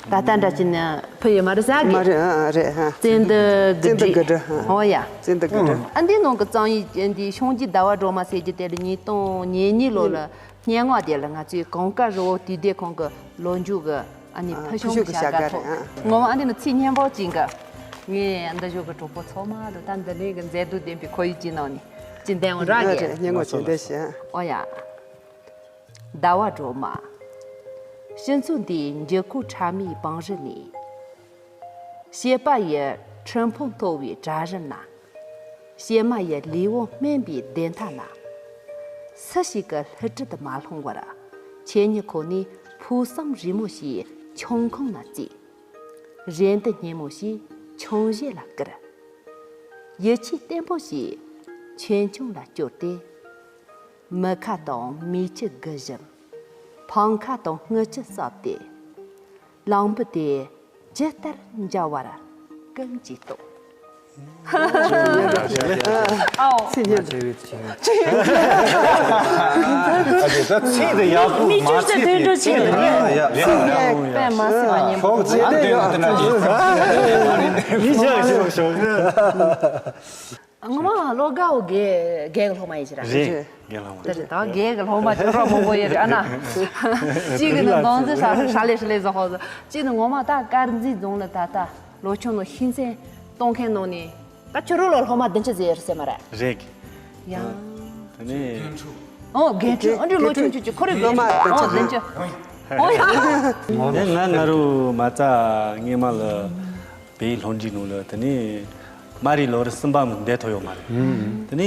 ད་ལྟ་འདྲ་ཅིག་ནི་ཕུལ་ཡོད་མ་རེད་ཟ་གི། མ་རེད་ཨ་རེད་ཧ། བཙན་འདི་བཙན་འདི་དགུ་དགུ་སྒྲ་ཧ། ཨོ་ཡ། བཙན་འདི་དགུ་སྒྲ། ཨ་འདི་ནང་གི་རྩོམ་ཡིག་འདི་ཤོང་རྒྱུ་ཟླ་བ་སྒྲོལ་མ་ཟེར་རྒྱུ་དེ་ལ་ཉིས་སྟོང་ཉེར་གཉིས་ལོ་ལ་སྙན་ངག་དེ་ལ་ང་ཚོའི་གངས་དཀར་རི་བོ་དུས་སྡེ་ཁང་གི་ལོ་མཇུག་གི་ཨ་ནི་ཕུལ་བྱུང་གི་བྱ་དགའ་ཐོབ། ངོ་མ་ཨ་འདི་ནི་ཚིག་སྙན་པོ་ཅིག་གི། ངས་འདི་ཞོག་གི་གྲོགས་པོ་ཚང་མ་ལ་ད་འདི་ནས་གི་མཛེས་སྡུག་ལྡན་པའི་ཁོར་ཡུག་ཅིག་ནང་ནས་ཅིག་འདེང་བ་རག་གི། སྙན་ངག་ཅིག་འདེང་ཞིང་། ཨོ་ཡ། ཟླ་བ་སྒྲོལ་མ། སྤྱི་ཚོགས་འདིའི་འགྱུར་ཁུག་ཕྲ་མོའི་བང་རི་ནས། བཤད་པ་ཡི་ཁྲི་འཕང་མཐོ་བའི་གྲལ་རིམ་ན། གཤེད་མ་ཡི་ལུས་པོ་སྨིན་པའི་བདེན་མཐའ་ན། སུ་ཞིག་གི་སླུ་བྲིད་མ་ལྷུང་བར། ཁྱེད་ཉིད་ཁོ་ནས་ཕུགས་བསམ་རིང་མོ་ཞིག་ཆུང་ཁུང་ན་བརྩིས། རེ་འདུན་སྙན་མོ་ཞིག་ཆུང་བཞེས་ལ་བསྐུར། ཡིད་ཆེས་བརྟན་པོ་ཞིག་ཆེ་ཆུང་ལ་བསྐྱོར་ཏེ། མི་ཁ་དང་མིག་ཆུ་དགུ་བཞིན། འཕང་ཁ་དང་རྔུལ་ཆུ་བསྲབས་ཏེ། གླང་པོ་དེ་ཇི་ལྟར་འཇའ་བར་ཀུན་གྱིས་རྟོགས། ཨའོ། ཚིག་སྙན། ཨ་དེ་ད་ཚིག་དེ་ཡག་པོ་མ་ཚིག་དེ་མི་ཅུང་ཟད་དོན་འགྲོ་ཆེ་རེད། ཡག་པོ་ཡག་པོ་ཡག་པོ། དཔེ་མ་སྲིད་པ་སྙན་པོ། ཨོ་ཚིག་དེ་ཡག་པོ་ཡིན་ཤག་ཤག་ཤག་ངོ་མ་བློ་དགའ་བོ་རྒན་རྒན་གྱི་སློབ་མ་ཡིན་ཞིག་ར། རེད། རྒན་སློབ་མ་དེ་རེད། ད་རྒན་གྱི་སློབ་མ་དེ་རོ་མང་པོ་ཡོད་རེད་ཨ་ན། གཅིག་གི་ནི་མདོ་འཛིན་ཧྲ་ཧྲ་ལེ་ཧྲ་ལེ་ཟ་ཧོ་ཟ། གཅིག་ནི་ངོ་མ་ད་དཀར་མཛེས་རྫོང་ལ་ད་ལྟ་ལོ་ཆུང་ནོ་ཤིང་ཚན་གཏོང་མཁན་ནོ་ནི་ད་ཁྱོད་རོ་ལོ་སློབ་མ་བདུན་ཅུ་ཟེར་ཟེར་མ་རེད། རེད། ཡ། དེ་ནས། ཨོ་རྒན་ཁྲོད་ཨ་འདྲི་ལོ་ཆུང་ཆུང་ཆུང་ཁོ་རེ་རྒན་ཁྲོད་ཨོ་བདུན་ཅུ། ཨོ་ཡ། དེ་ང་ང་རུ་མ་རྩ་ངེ་མ་ལ། བོད་ཡིག་སློབ་འབྲིང་ནང་ལ་དེ་ནས་མ་རེད་ལོ་རེ་གསུམ་པ་མི་འདས་ཐོ་ཡོད་མ་རེད། དེ་ནས་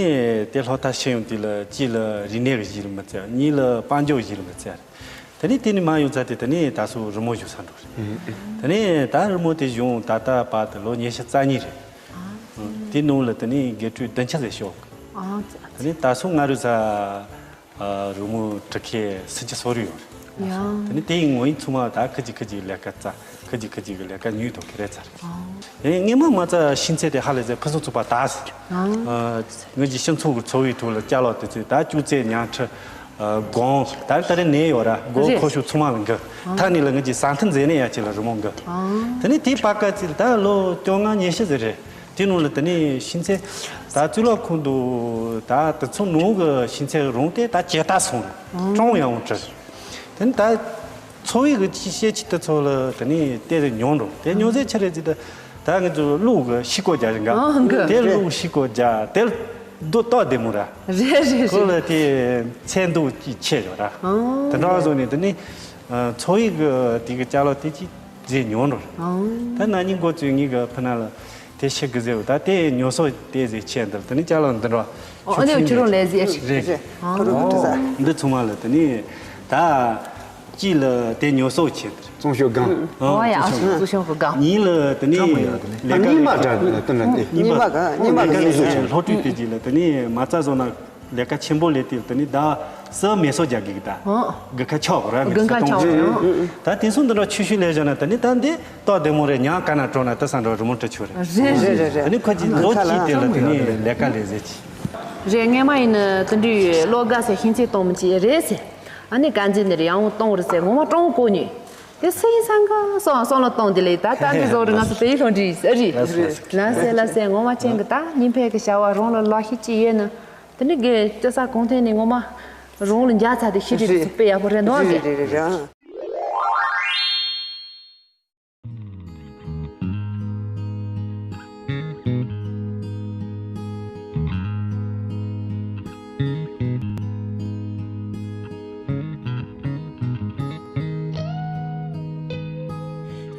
དེ་སློབ་མཐར་ཕྱིན་ཡོང་དུས་ལ་གཅིག་ལ་རིག་གནས་ཀྱི་གཞི་རུ་མི་བརྩི་གཉིས་ལ་དཔལ་འབྱོར་གྱི་གཞི་རུ་མི་བརྩི་རེད། དེ་ནས་དེ་ནས་མ་ཡོང་ཚར་དུས་དེ་ནས་ད་སོ་རི་མོ་བཞུགས་ས་འགྲོ་རེད། དེ་ནས་ད་རི་མོ་དེ་བཞུགས་ད་ལྟ་བར་དུ་ལོ་ཉི་ཤུ་རྩ་གཉིས་རེད། དེ་ནང་ལ་དེ་ནས་དགེ་ཕྲུག་བདུན་ཅུ་ཟེར་ཤོག་དེ་ནས་ད་སོ་ང་རུ་ས། རི་མོ་འབྲི་མཁན་སུམ་ཅུ་སོ་རེ་ཡོད་རེད། དེ་ནི་དེ་ཡི་ངོ་ཡིན་ཚང་མ་ད་ཁི་ཅིག་ཁི་ཅིག་ལས་ཀ་བཙལ། ཁི་ཅིག་ཁི་ཅིག་གི་ལས་ཀ་ཉུལ་དུ་ཁེ་རེ་ཚར་རེད། ངས་མ་མ་རྩ་ཤིང་ཚད་དེ་ཧ་ལས་ཚད་ཕུན་སུམ་ཚོགས་པ་ད་ཟེར། ངོས་ཀྱི་སྤྱི་ཚོགས་ཀྱི་འཚོ་བའི་ཐོག་ལ་ཅ་ལག་དེ་ཚོས་ད་ཅུང་ཙེ་ཉར་ཁྲི་སྒོང་ད་རེ་ད་རེ་ནས་ཡོད་ར་སྒོ་ཁོ་ཤུག་ཚང་མ་ལ་འགི་ཐ་ནི་ལ་ངོས་ཀྱི་ས་མཐུན་མཛད་ནས་ཡ་ཅི་ལ་རི་མོ་འགི་དེ་ནི་དེའི་པ་ཀ་ཙི་ད་ལོ་བཅོ་ལྔ་ཉི་ཤུ་ཟེར་རེད། དེ་ནང་ལ་དེ་ནས་ཤིང་ཚད་ད་གཙུག་ལག་ཁང་དུ་ད་དེ་ཚོ་ནང་གི་ཤིང་ཚད་རང་དེ་ད་ཇེ་ལྟ་སོང་ཀྲོང་ཡང་བྲི། དེ་ནས་ད་འཚོ་བའི་གི་ཅི་བཤད་ཅི་དེ་ཚོ་ལ་དེ་ནས་བལྟས་ཏེ་ཉོན་འགྲོ་དེ་ཉོ་ཚད་ཆི་རེད་ཅི་ད་ད་ངས་ཚོ་ལུག་གི་ཤི་ཀོ་རྒྱ་རིང་ག་དེ་ལུག་ཤི་ཀོ་རྒྱ་དེ་རྡོ་ཏོག་བདེ་མོ་ར་རེད་རེད་ཁོ་རེད། ལ་དེ་ཚད་འདུག་ཅི་ཆེ་ཡོད་ར་དེ་འདྲ་བཟོ་ནས་དེ་ནས་འཚོ་བའི་གི་དེ་གི་ཅ་ལག་དེ་ཅི་རྗེས་ཉོན་འགྲོ་ར་ད་ན་ནིང་འགོ་བཙུགས་ངེད་གི་ཕུ་ན་ལ། དེ་ཤི་གི་ཟེར་བ་ད་དེ་ཉོ་སོ་དེ་ཟེར་ཆེད་འདིར་དེ་ནི་ཅ་ལག་འདི་འདྲ་ཨོ་ཨ་ནི་ཁྱོད་རང་ལས་ཟེར་རེད། ཨོ་འདི་ཚང་མ་ལ་དེ་ནི་ད་གཅིག་ལ་དེ་ཉོ་སོ་ཆེད་འདིར་གཙང་ཤོད་སྒང་ཨོ་ཡ་ཨ་སོ་གཙང་ཤོད་གི་སྒང་གཉིས་ལ་དེ་ནི་ལས་ཀ་གཉིས་མ་འདྲ་དེ་ལ་དེ་ནི་གཉིས་མ་ག་གཉིས་མ་ག་ལས་ཀ་ལས་ཀ་སློབ་ཕྲུག་དེ་གཅིག་ལ་དེ་ནི་མ་རྩ་བཟོ་ན། ལས་ཀ་ཆེན་པོ་ལས་དེ་དེ་ནི་ད་སུ་མེ་སོ་རྒྱག་གི་ད་ཨོ། དགུན་ཁ་ཆོག་ར་མེ་དགུན་ཁ་སོ་གཏོང་ཆོག་ཆོག་ཡོད། ད་དེ་སོང་འདི་འདྲ་ཆུ་ཤུལ་ལས་བཞག་ན་དེ་ནི་ད་འདི་ཏོག་བདེ་མོ་རེད། ཉག་ག་ན་འགྲོ་ན་དེ་ས་འགྲོ་རི་མོ་འབྲི་ཆོག་རེད། རེད་རེད་རེད་རེད། དེ་ནི་ཁོ་གྱི་ལོ་གཅིག་དེ་ལ་དེ་ནི་ལས་ཀ་ལས་ཟེར་གྱི། རེད། སྔས་མ་ཡིན་ན་དེ་འདྲའི་བློ་དགའ་ཟེར་ཤིང་ཚད་གཏོང་མི་བྱེད་རེད་ཟེར། ཨ་ནི་དཀར་མཛེས་ནི་རེད་ཡང་གཏོང་རེད་ཟེར་ངོ་མ་གཏོང་གོ་ནི། དེ་སེ་ཡིན་སང་ག་སོང་སོང་ལ་གཏོང་དེ་ལས་ད་ལྟ་འདི་བཟོ་རེད། ང་ཚོ་དེ་ཡི་ལྷོ་འདྲི་ཡིན་ཟེར་རེད། ལ་སེ་ལ་སེ་ངོ་མ་ཅན་གི་ད་ཉིན་ཕེ་གི་བྱ་བ་རང་ལ་ལོ་ཤི་ཅི་ཡོད་ན། དེ་ནི་དགེ་ལྕི་ས་གོང་ཐེངས་ནས་ངོ་མ་རང་ལ་འཇག་ཚ་དེ་ཤི་རི་རི་ཚུགས་པའི་ཡག་པོ་རེད་འདུག་གི། རེད་རེད་རེད།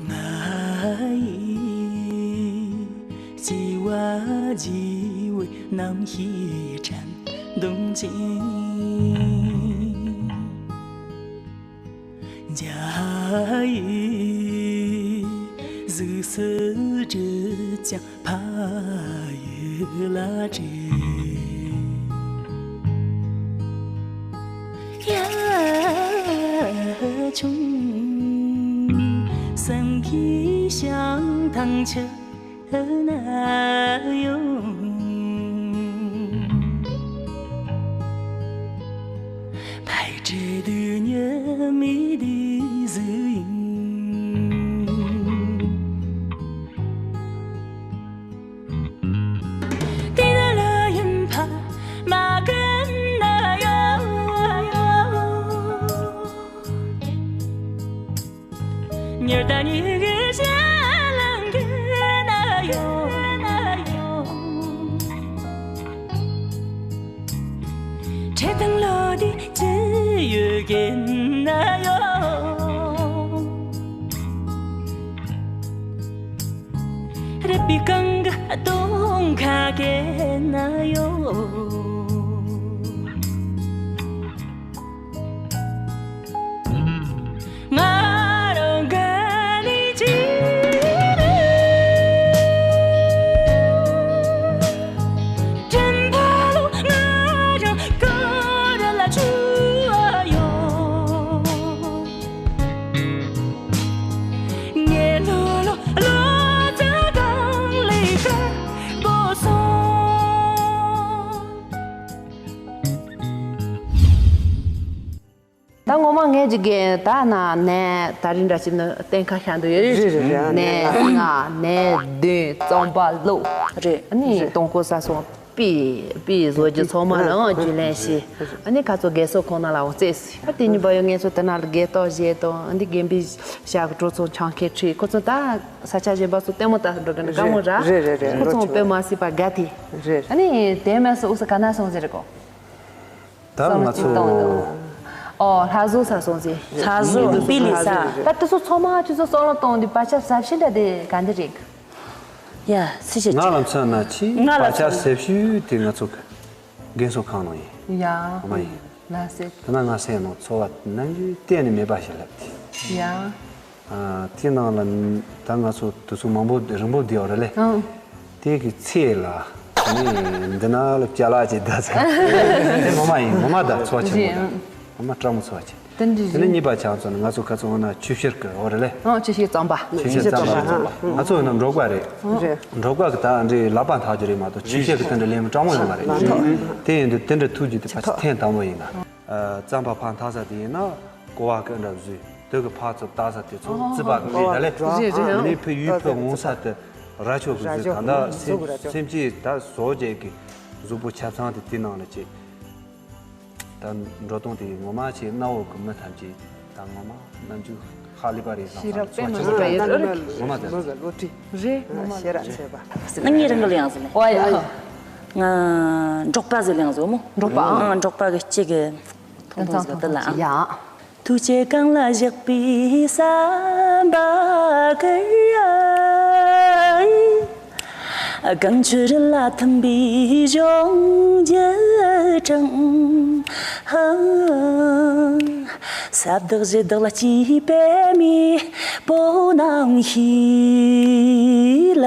ང་ཡི་སྐྱེ་བ་རྒྱས་པའི་རྣམ་ཤེས་དྲན། འདུམ་ཅིང་འཇའ་ཡི་གཟུགས་སུ་གྲུབ་ཀྱང་ཕ་ཡུལ་ལ་བྲོས། ཡ་ཆུང་བསམ་གྱི་ཞིང་ཐང་ཆུ། ཕལ་ཆེར་དུས་ཉི་མའི་དུས་སུ་ཡིན། དེ་ན་ལ་ཡིན་ཕ་མ་གི་ན་ཡོད། ཉི་ཟླ་གཉིས་ཀྱི་ཞལ་ལང་གི་ན་ཡོད། ཁྲེལ་དང་ལོ་དེ་ཅི་ཡོད་ཀྱི་ན་ཡོད། རུས་པའི་རྐང་གི་སྟོང་ཁ། ད་ངོ་མ་ངས་ཀྱི་རྒན་ད་ན་ནས་ད་རིང་འདྲ་ཞིག་ནི་གཏན་ཁ་ཤར་འདུག་ཡོད་རེད། རེད་རེད་རེད། ནས་ལྔ་ནས་བདུན་རྩོམ་པ་ཀློག་རེད། ཨ་ནི་རེད། སྟོང་སྐོར་ས་སོང་པི་པི་བཟོ་རྒྱུ་ཚང་མ་ལའང་རྒྱུས་ལེན་བྱས། ཨ་ནི་ཁ་ཚོ་རྒས་གསོ་ཁང་ནང་ལ་འོང་རྩེས་སི་ཨ་དེ་གཉིས་པ་ཡོད། ངས་ཚོ་དེ་ན་ལ་རྒས་ཏོག་བཞེས་དང་ཨ་འདི་རྒན་པའི་ཞག་གི་གྲོས་ཚོགས་ཆང་ཁེ་ཁྲིད་ཁོ་ཚོ་ད་ས་ཆ་གཞན་པ་ཚོ་ལྟད་མོ་ལྟ་འགྲོ་གི་འདུག་དཀའ་མོ་ར། རེད་རེད་རེད། ཁོ་ཚོ་དཔེ་མ་སྲིད་པ་དགའ་དེ། རེད། ཨ་ནི་དེ་མ་སོ་འུ་ས་ག་ན་སོང་ཟེར་གོ་ད་ང་ཚོ། ཨོ་ལྷ་བཟོ་ས་སོང་ཟེར། ལྷ་བཟོ་པི་ལི་ས། ད་དེ་ཚོ་ཚང་མ་ཁྱོད་ཚོ་བསམ་བློ་གཏོང་དུས་བག་ཆགས་ཟབ་ཤིང་འདྲ་དེ་ག་འདི་རེད། ཡ་སི་ཤེ་ང་ལ་མཚོན་ན་ཆི་ང་ལ་བག་ཆགས་མཚོན་ཟབ་ཤོས་དེ་ང་ཚོ་རྒན་གསོ་ཁང་ནང་ཡིན། ཡ་ཨ་མ་ཡིན། ལ་སེ། དེ་ན་ང་སེམས་ནང་འཚོ་བ་ནམ་རྒྱུན་གཏན་ནས་མེད་པ་ཞིག་ལབ་དེ། ཡ། ཨ་དེ་ནང་ལ་ད་ང་ཚོ་དུས་ཚོད་མང་པོ་རིང་པོ་བསྡད་ཡོད་རེད་ལེ། ཨང་། དེ་གི་ཚེ་ལ་ནི་འདི་ན་ལ་ཅ་ལག་ཅིག་ད་ཚེ་དེ་ངོ་མ་ཡིན། ངོ་མ་ད་འཚོ་བ་ཆེན་པོ་ད་ངོ་མ་སྤྲང་མོ་འཚོ་བ་ཆེན། དེ་འདྲ་དེ་ནི་རེད། གཉིས་པ་ཆང་ཚོ་ནི་ང་ཚོ་ཁ་ཚོ་ང་ན་ཆུ་ཤེལ་གི་འོ་རེད་ལེ། ཨང་ཆུ་ཤེལ་རྩམ་པ། ཆུ་ཤེལ་རྩམ་པ་རྩམ་པ། ང་ཚོ་ཡིན་ན་འབྲོག་པ་རེད། རེད། འབྲོག་པ་གི་ད་འདྲའི་ལག་པ་འཐག་རྒྱུ་རེད་མ་གཏོགས་ཆུ་ཤེལ་གི་དེ་འདྲ་ལེན་མི་སྤྲང་མོ་ཡོད་མ་རེད། དེ་ཡིན་དུས་དེ་འདྲ་ཐུག་རྒྱུ་དེ་ཕལ་ཆེར་ཐེངས་དང་པོ་ཡིན་ན། རྩམ་པ་ཕར་འཐག་ས་དེ་ཡིན་ན་ཀོ་བ་ཀི་འདྲ་བཟོས། དེ་གི་ཕར་ཚུར་བཏགས་ས་དེ་ཚོ་རྩི་པ་གི་རེད་ད་ལེ། རེད་རེད། ཨ་ནི་ཕི་ཡུལ་ཕི་འོང་ས་དེ་ར་ཆོག་གི་བཟོས་གང་ལྟར་སེམས་སེམས་ཀྱི་ད་བཟོ་བྱེད་ཀྱི་གཟུགས་པོ་ཆ་ཚང་དེ་དེ་ནང་ལ་བྱེད། ད་འགྲོ་སྟངས་དེ་ངོ་མ་ཆེ་གནའ་བོ་གི་མི་ཐམས་ཅད་ད་ངོ་མ་རྣམ་འགྱུར་ཧ་ལས་པ་རེད་བཟང་བསམ་ཚོ་ཆེ་ཆེ་ངོ་མ་དེ་ངོ་མ་དེ་ལོ་ཏི་རེད། ངོ་མ་ཤེས་ར་ཆེ་པ། ང་ངའི་རང་གི་ལེང་ཟེར་ནས། ཨོ་ཡ། ང་འབྲོག་པ་ཟེར་ལེང་ཟེར་མོ། འབྲོག་པ། ཨང་། འབྲོག་པ་གི་གཅིག་གི་ཐོང་ཐོང་ཟེར་གི་ལ། ཡ། ཐུགས་བསྐྱེད་གང་ལ་བཞག་པའི་བསམ་པ་ཀུན། གངས་ཆུ་རི་ལ་ཐིམ་པའི་གཞུང་རྒྱུད་དྲངས། ས་བདག་གཞི་བདག་ལ་སྐྱེས་པའི་མེས་པོ་རྣམས་ཤེས་ལ།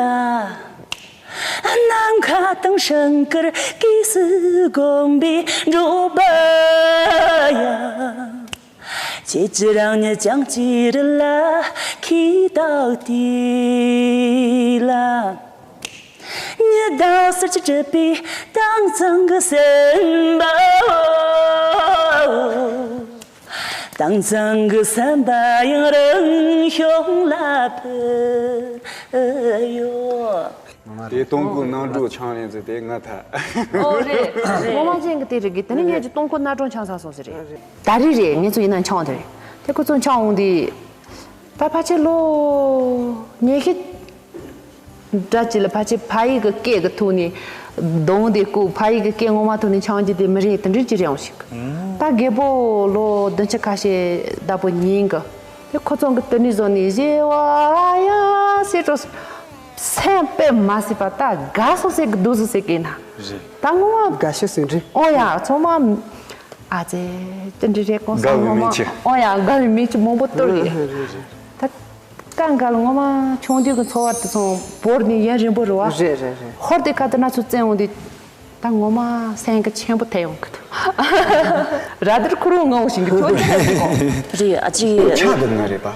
ནམ་མཁའ་དང་སྲང་ཀར་གེགས་སུ་གོམས་པའི་འགྲོ་བ་ཡང་། ཁྱེད་ཀྱི་རང་ཉིད་ཀྱང་ཅི་རི་ལ་ཁྱེད་དག་དེ་ལ། ཉི་ཟླ་ཟེར་གྱི་གྲུབ་པའི་དྭངས་གཙང་གི་སེམས་པའོ། དྭངས་གཙང་གི་སེམས་པ་ཡང་རང་བྱུང་ལ་ཕུལ་ཡོད། དེ་སྟོང་སྐུ་ནང་འགྲོ་ཆང་ལེན་ཚེ་དེ་ང་ཐ། ཨོ་རེད་རེད། ངོ་མ་ཅན་གི་དེ་རེད་གི་དེ་ནི་ངས་ཀྱི་སྟོང་སྐུ་ནག་གྲོང་ཆང་ས་སོང་ཟེར་རེད། ད་རེད་རེད། ངས་ཚོ་ཡིན་ན་ཆང་དེ་རེད། དེ་ཁོ་ཚོ་ཆང་འོང་དེ་ད་ཕལ་ཆེར་ལོ་ཉི་ཤུ་འདྲ་ཅིག་ལ་ཕལ་ཆེར་ཕ་ཡི་གི་སྐད་གི་ཐོག་ནས་གདོང་དེ་བཀུག་ཕ་ཡི་གི་སྐད་ངོ་མ་ཐོག་ནས་ཆང་རྒྱུ་དེ་མི་རེད། དེ་འདྲ་ཅིག་རེད་འོང་ཞིག་ད་རྒད་པོ་ལོ་བདུན་ཅུ་ཁ་ཤས་ལྟ་བུ་ཉིན་གི་དེ་ཁོ་ཚོ་གི་དེ་ནས་བཟུང་ནས་བཞེས་བ་ཡ་སེ་འགྲོ། སེམས་དཔེ་མ་སྲིད་པ་ད་དགའ་སོང་ཟེར་གི་སྡུག་སོང་ཟེར་གི་ན། རེད། ད་ངོ་མ་དགའ་ཤོས་ཟིན་རེད། ཨོ་ཡ་ཚང་མ་ཨ་ཙེ་ཅི་འདྲ་རེད་གོང་ས་དགའ་བའི་ངོ་མ་མི་ཆེ། ཨོ་ཡ་དགའ་བའི་མི་ཆེ་མང་པོ་སྟོར་ཡོད། རེད་རེད་རེད། ད་ཀ་འགའ་ལ་ངོ་མ་ཆུང་དུས་ཀྱི་འཚོ་བ་དེ་ཚོ་བོར་ནས་ཡུན་རིང་པོ་རེད་བ། རེད་རེད་རེད། ཧོར་དེ་ཁ་དེ་ན་ཚོ་བཙན་འོང་དུས། ད་ངོ་མ་སེམས་ཀྱི་ཆེན་པོ་ཐེ་ཡོང་གི་འདུག་ར་དར་ཁུ་རུ་ངའོ་ཞིང་གི་ཁྱོད་ཀྱི་ལས་ཀོ། རེད་ཨ་ཅི། ཆག་འདུག་ང་རེད་པ།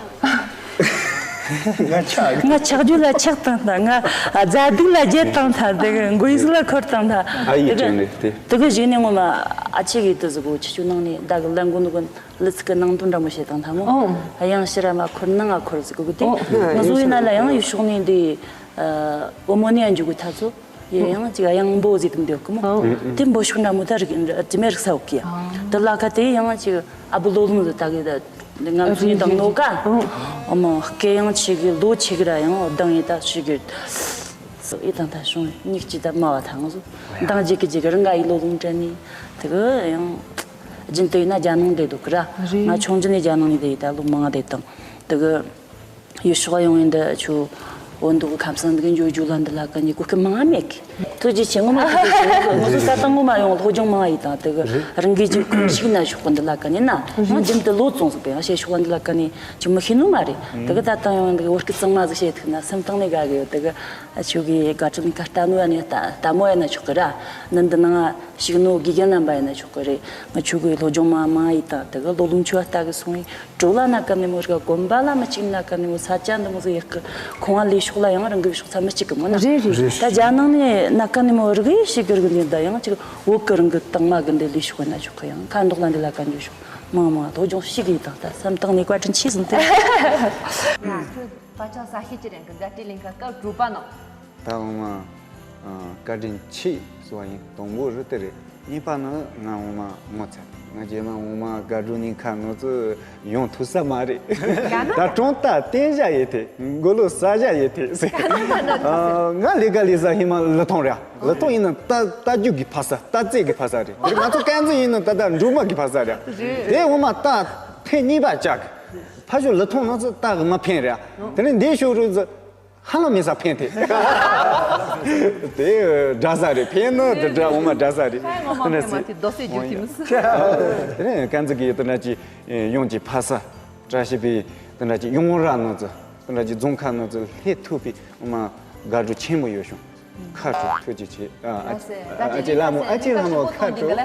ང་ཆག་ང་ཆག་རྒྱུ་ལ་ཆག་བཏང་ད་ང་རྫ་སྡིག་ལ་རྒྱལ་བཏང་ད་དེ་གི་མགོ་ཡིས་ལ་འཁོར་བཏང་ད། ཨ་ཡི་དེ་གི་ཅན་རེད་དེ། དེ་གི་གཞུག་ནས་ངོ་མ་ཨ་ཅི་གི་དུ་ཟི་གོ་ཆི་ཆུ་ནང་ནས་ད་གི་ལན་གོ་ནུ་གི་ལི་ཚི་གི་ནང་དོན་འདྲ་མོ་བྱེད་བཏང་ད་མོ། ཨོ། ཡང་ཕྱི་ར་མ་འཁོར་ནང་ང་འཁོར་ཟི་གོ་གི་དེ། ཨོ། ང་ཚོ་ཡིན་ན་ལ་ཡང་ཡུལ་ཕྱོགས་ནས་འདི་བུ་མོ་ནས་ཡང་འཇུག་གི་ཐ་ཚོ། ཡང་ཅིག་གཡང་འབོ་ཟེར་དུ་འདོད་ཀི་མོ། ཨང་། དེ་འབོ་ཤུགས་འདྲ་མོ་ད་རིག་དྲི་མེད་རིག་ས་འོག་གི་ཡ། ཨང་། དེ་ལ་ཁ་དེ་ཡང་ཅིག་ཨ་བུ་ལོ་ལུང་ཟེར་ད་གི་ད་ང་ཚོ་ཡི་དང་ནོ་ཀ་ཨང་། ཨོ་མོ་སྐད་ཡང་ཆེ་གི་ལོ་ཆེ་གི་ར་ཡང་གདངས་ཡི་ད་ཆེ་གི། ཡི་དང་ད་བྱུང་མིག་ཅི་ད་མ་བ་ད་ང་ཚོ་གདངས་རྒྱུ་གི་རྒྱུ་གི་རང་ག་ཡི་ལོ་ལུང་དྲན་ནི་དེ་གི་ཡང་རྒྱུན་དུ་ཡིན་ན་རྒྱ་ནང་བསྡད་འདུག་གི་ར། རེད། ང་ཆུང་ཆུང་ནས་རྒྱ་ནང་ནས་བསྡད་ཡི་ད་ལོ་མང་བསྡད་དང་དེ་གི། ཡུལ་ཕྱོགས་ཡོང་ཡིན་འདི་ཆུ་ བོད་འདུག་གི་ཁམས་སངས་འདི་གི་འཇོ་རྒྱུ་ལ་འདི་ལ་ཀ་ནི་གོ་སྐབས་མང་མེད་གི། ཐུགས་རྗེ་ཆེ། ངོ་མ་ཐུགས་རྗེ་ཆེ། ང་ཚོ་ས་སྟེང་ངོ་མ་ཡོང་སློབ་སྦྱོང་མང་ཡིན་དང་དེ་གི་རང་གི་ཅིག་ཁུངས་ཞིག་ན་ཞོག་གི་འདི་ལ་ཀ་ནི་ན་ང་རྒྱུན་དུ་ལོ་བཙོང་ཟིག་པའི་ང་བཤད་ཤོག་ལ་འདི་ལ་ཀ་ནི་ཅིག་མི་ཤེས་ནོ་མ་རེད། དེ་གི་ད་ལྟ་ཡང་འདི་གི་བོད་སྐད་གཙང་མ་ཟིག་བཤད་ཐུབ་ན་སེམས་གཏིང་ནས་དགའ་གི་ཡོད། དེ་གི་ཨ་ཆོ་གི་དགའ་སྤྲོ་ནི་ཁ་ལྟ་ནོ་ཡ་ནི་ལྟ་ལྟ་མོ་ཡ་ན་ཆོག་གི་ར། ནི་འདི་ནང་ཞིག་ནོ་དགེ་རྒན་རྣམ་པ་ཡ་ན་ཆོག་གི་རེད། ང་ཆོ་གི་སློབ་སྦྱོང་མང་མང་ཡིན་དང་དེ་གི་ལོ་ལོན་ཆོ་ལྟ་གི་སོང་ཡིན། གྲོ་ལ་ན་ཀ་ནི་མོ་རིག་དགོན་པ་ལ་མི་གཅིག་ན་ཀ་ནི་མོ་ས་ཆ་འདི་མོ་ཟིག་ཡག་གི་ཁོང་ལས་ཤོག་ལ་ཡང་རང་གི་ཤོག་ཚ་མི་གཅིག་གི་མོ་ན། རེད་རེད། ད་རྒྱ་ནང་ནས་ན་ཀ་ནི་མོ་རིག་ཡེ་ཤེས་གི་རིག་འདི་ད་ཡང་ཅིག་བོད་གི་རང་གི་དང་མ་གི་འདི་ལས་ཤོག་ན་ཆོག་གི། ཡང་ཁ་མདོག་ལ་འདི་ལ་ཀ་འཇུ་ཤོག་མང་མང་སློབ་སྦྱོང་ཤིག་གི་དང་ད་སེམས་གཏིང་ནས་བཀའ་དྲིན་ཆེ་ཟིན་ཏེ། ཡ་ཁྱོད་ད་ཆ་ས་ཤེས་ཀྱི་རེད་གི་འགའ་ཏི་ལིང་ཁ་སྐབས་དྲུག་པ་ནོ། ད་འོ་མ་བཀའ་དྲིན་ཆེ་ཟེར་བ་ཡིན། དང་པོ་རི་དེ་རེད། གཉིས་པ་ནི་ང་འོ་མ་ངོ་ཚ། ང་རྗེས་མ་འོ་མ་དགའ་སྒྲུབ་ནི་ཁ་ནོ་ཚོ་ཡོང་ཐུབ་ས་མ་རེད། ད་གྲོང་རྟགས་བསྟན་བྱ་ཡེ་ཐེ་མགོ་ལོ་ས་བྱ་ཡེ་ཐེ་ཟེར། ང་ལས་ཀ་ལས་ས་ཧི་མ་ལི་ཐོང་རེད། ལི་ཐོང་ཡིན་ན་རྟ་རྟ་རྒྱུག་གི་ཕ་ས་རྟ་རྩེད་གི་ཕ་ས་རེད། དེ་ང་ཚོ་ཀན་ཛི་ཡིན་ན་ད་ད་འབྲུག་མ་གི་ཕ་ས་རེད། དེ་འོ་མ་རྟ་ཐེངས་གཉིས་པ་བཅག་གི། ཕ་ཤོ་ལི་ཐོང་ནོ་ཚོ་རྟ་གི་མ་ཕན་རེད། དེ་ནས་འདི་ཤོ་རུ་ཚོ། ཧ་ལམ་མི་ས་ཕན་ཐེ། དེ་འདྲ་ས་རེད། ཕན་ནི་དེ་འདྲ་འོ་མ་འདྲ་ས་རེད། ཁ་ངོ་མ་ཕན་མ་ཐེ་རྡོ་སེ་རྒྱུ་ཐིམ་སི། དེ་ནས་ཀན་ཛི་གི་དེ་འདྲ་ཅིག་ཡོང་ཅིག་ཕ་ས་བཀྲ་ཤིས་པའི་དེ་འདྲ་ཅིག་ཡོང་ར་ནོ་ཚོ་དེ་འདྲ་ཅིག་རྫོང་ཁ་ནོ་ཚོ་ལྷེ་ཐུབ་པའི་འོ་མ་དགའ་སྤྲོ་ཆེན་པོ་ཡོད་བྱུང་། ཁ་དྲོ་ཐུགས་རྗེ་ཆེ། ཨ་ཨ་ཅེ་ལ་མོ་ཨ་ཅེ་ལ་མོ་ཁ་དྲོ།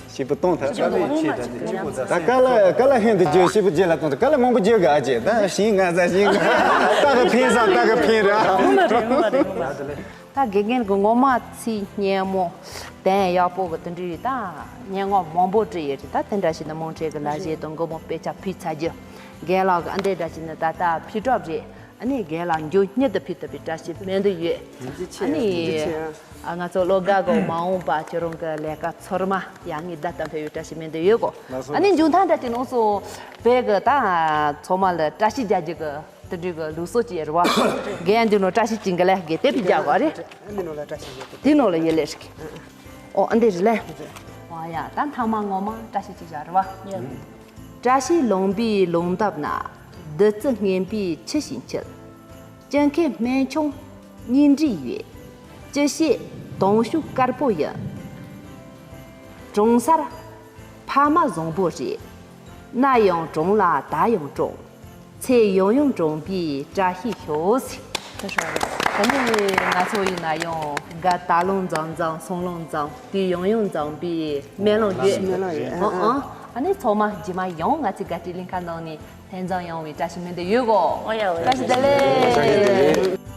ཞིབ་པོ་གཏོང་ཐལ། ད་ཀ་ལ་ཀ་ལ་ཧན་དུ་རྒྱུ་ཞིབ་པོ་རྗེས་ལ་གཏོང་ཐལ། ཀ་ལ་མང་པོ་རྒྱུ་གི་ཨ་ཅེ་ད་ཤིང་ང་ཟ་ཤིང་ང་ད་ག་ཕིན་ས་ད་ག་ཕིན་ར། ད་དགེ་རྒན་གི་ངོ་མ་ཚིག་སྙན་མོ་དན་ཡག་པོ་གི་དུ་འདྲི་ད་སྙན་ངག་མང་པོ་བྲིས་ཡོད་རེད། ད་དེ་འདྲ་ཞིག་ནི་མང་ཆེ་གི་ལ་བཞེས་དང་མགོ་མོ་དཔེ་ཆ་ཕུལ་ཚར་རྒྱུ་རྒན་ལགས་གི་ཨ་འདྲེ་འདྲ་ཞིག་ནི་ད་ད་ཕུལ་གྲབས་རེད། ཨ་ནི་རྒན་ལགས་མགྱོགས་མྱུར་དུ་ཕུལ་ཐུབ་པའི་བཀྲ་ཤིས་སྨོན་འདུན་ཡོད། ཨ་ནི་ང་ཚོ་བློ་དགའ་གོ་མ་འོངས་པ་ཁྱོད་རང་གི་ལས་ཀ་ཚོར་མ་ཡག་ངེས་ད་ལྟ་འཕེལ་བའི་བཀྲ་ཤིས་སྨོན་འདུན་ཡོད་གོ། ཨ་ནི་མཇུག་མཐའ་འདྲ་དེ་ནང་སོ་བོད་གི་ད་ཚང་མ་ལ་བཀྲ་ཤིས་རྒྱག་རྒྱུ་གི་དེ་འདྲའི་གི་ལུགས་སྲོལ་ཅིག་ཡོད་རེད་བ། རྒན་འདི་ནང་བཀྲ་ཤིས་ཅིང་གི་ལས་དགེ་དེབ་རྒྱག་གོ་རེད། དེ་ནང་ལ་ཡེ་ལས་ཤིག་ཨོ་ཨ་འདི་རེད་ལས། ཨོ་ཡ་ད་མཐའ་མ་ངོ་མ་བཀྲ་ཤིས་ཅིག་བཞག་རེད་བ། བཀྲ་ཤིས་ལུང་པའི་ལུང་འདབས་ན། བདུད་རྩི་སྔོན་པོའི་ཆུ་ཞིག་འཁྱིལ། སྤྱང་ཁའི་སྨན་ཆུང་གཉེན་སྒྲིག་ཡོད། སྤྱི་བཤད་དུང་ཤུགས་དཀར་པོ་ཡིན། གྲོང་གསར་ཕ་མ་བཟང་པོ་རེད། གནའ་ཡང་གྲོང་ལ་ད་ཡང་གྲོང་། ཚེ་ཡང་ཡང་གྲོང་པའི་བཀྲ་ཤིས་ཤོག་ཟེར། ད་ནི་ང་ཚོ་ཡིན་ན་ཡང་དགའ་ད་ལོང་འཛམ་འཛམ་སང་ལོང་འཛམ་དུས་ཡང་ཡང་འཛམ་པའི་སྨོན་ལམ་ཡོད། སྨོན་ལམ་ཡོད། ཨ་ཨ་ཨ་ནི་ཚང་མ་རྗེས་མ་ཡང་ང་ཚོའི་དགའ་སྤྲོའི་གླིང་ཁ་ནང་ནས་ལྷན་འཛོམས་ཡོང་བའི་བཀྲ་ཤིས་སྨོན་འདུན་ཡོད་གོ། ཨོ་ཡ་ཨོ་ཡ། བཀྲ་ཤིས་བདེ་ལེགས།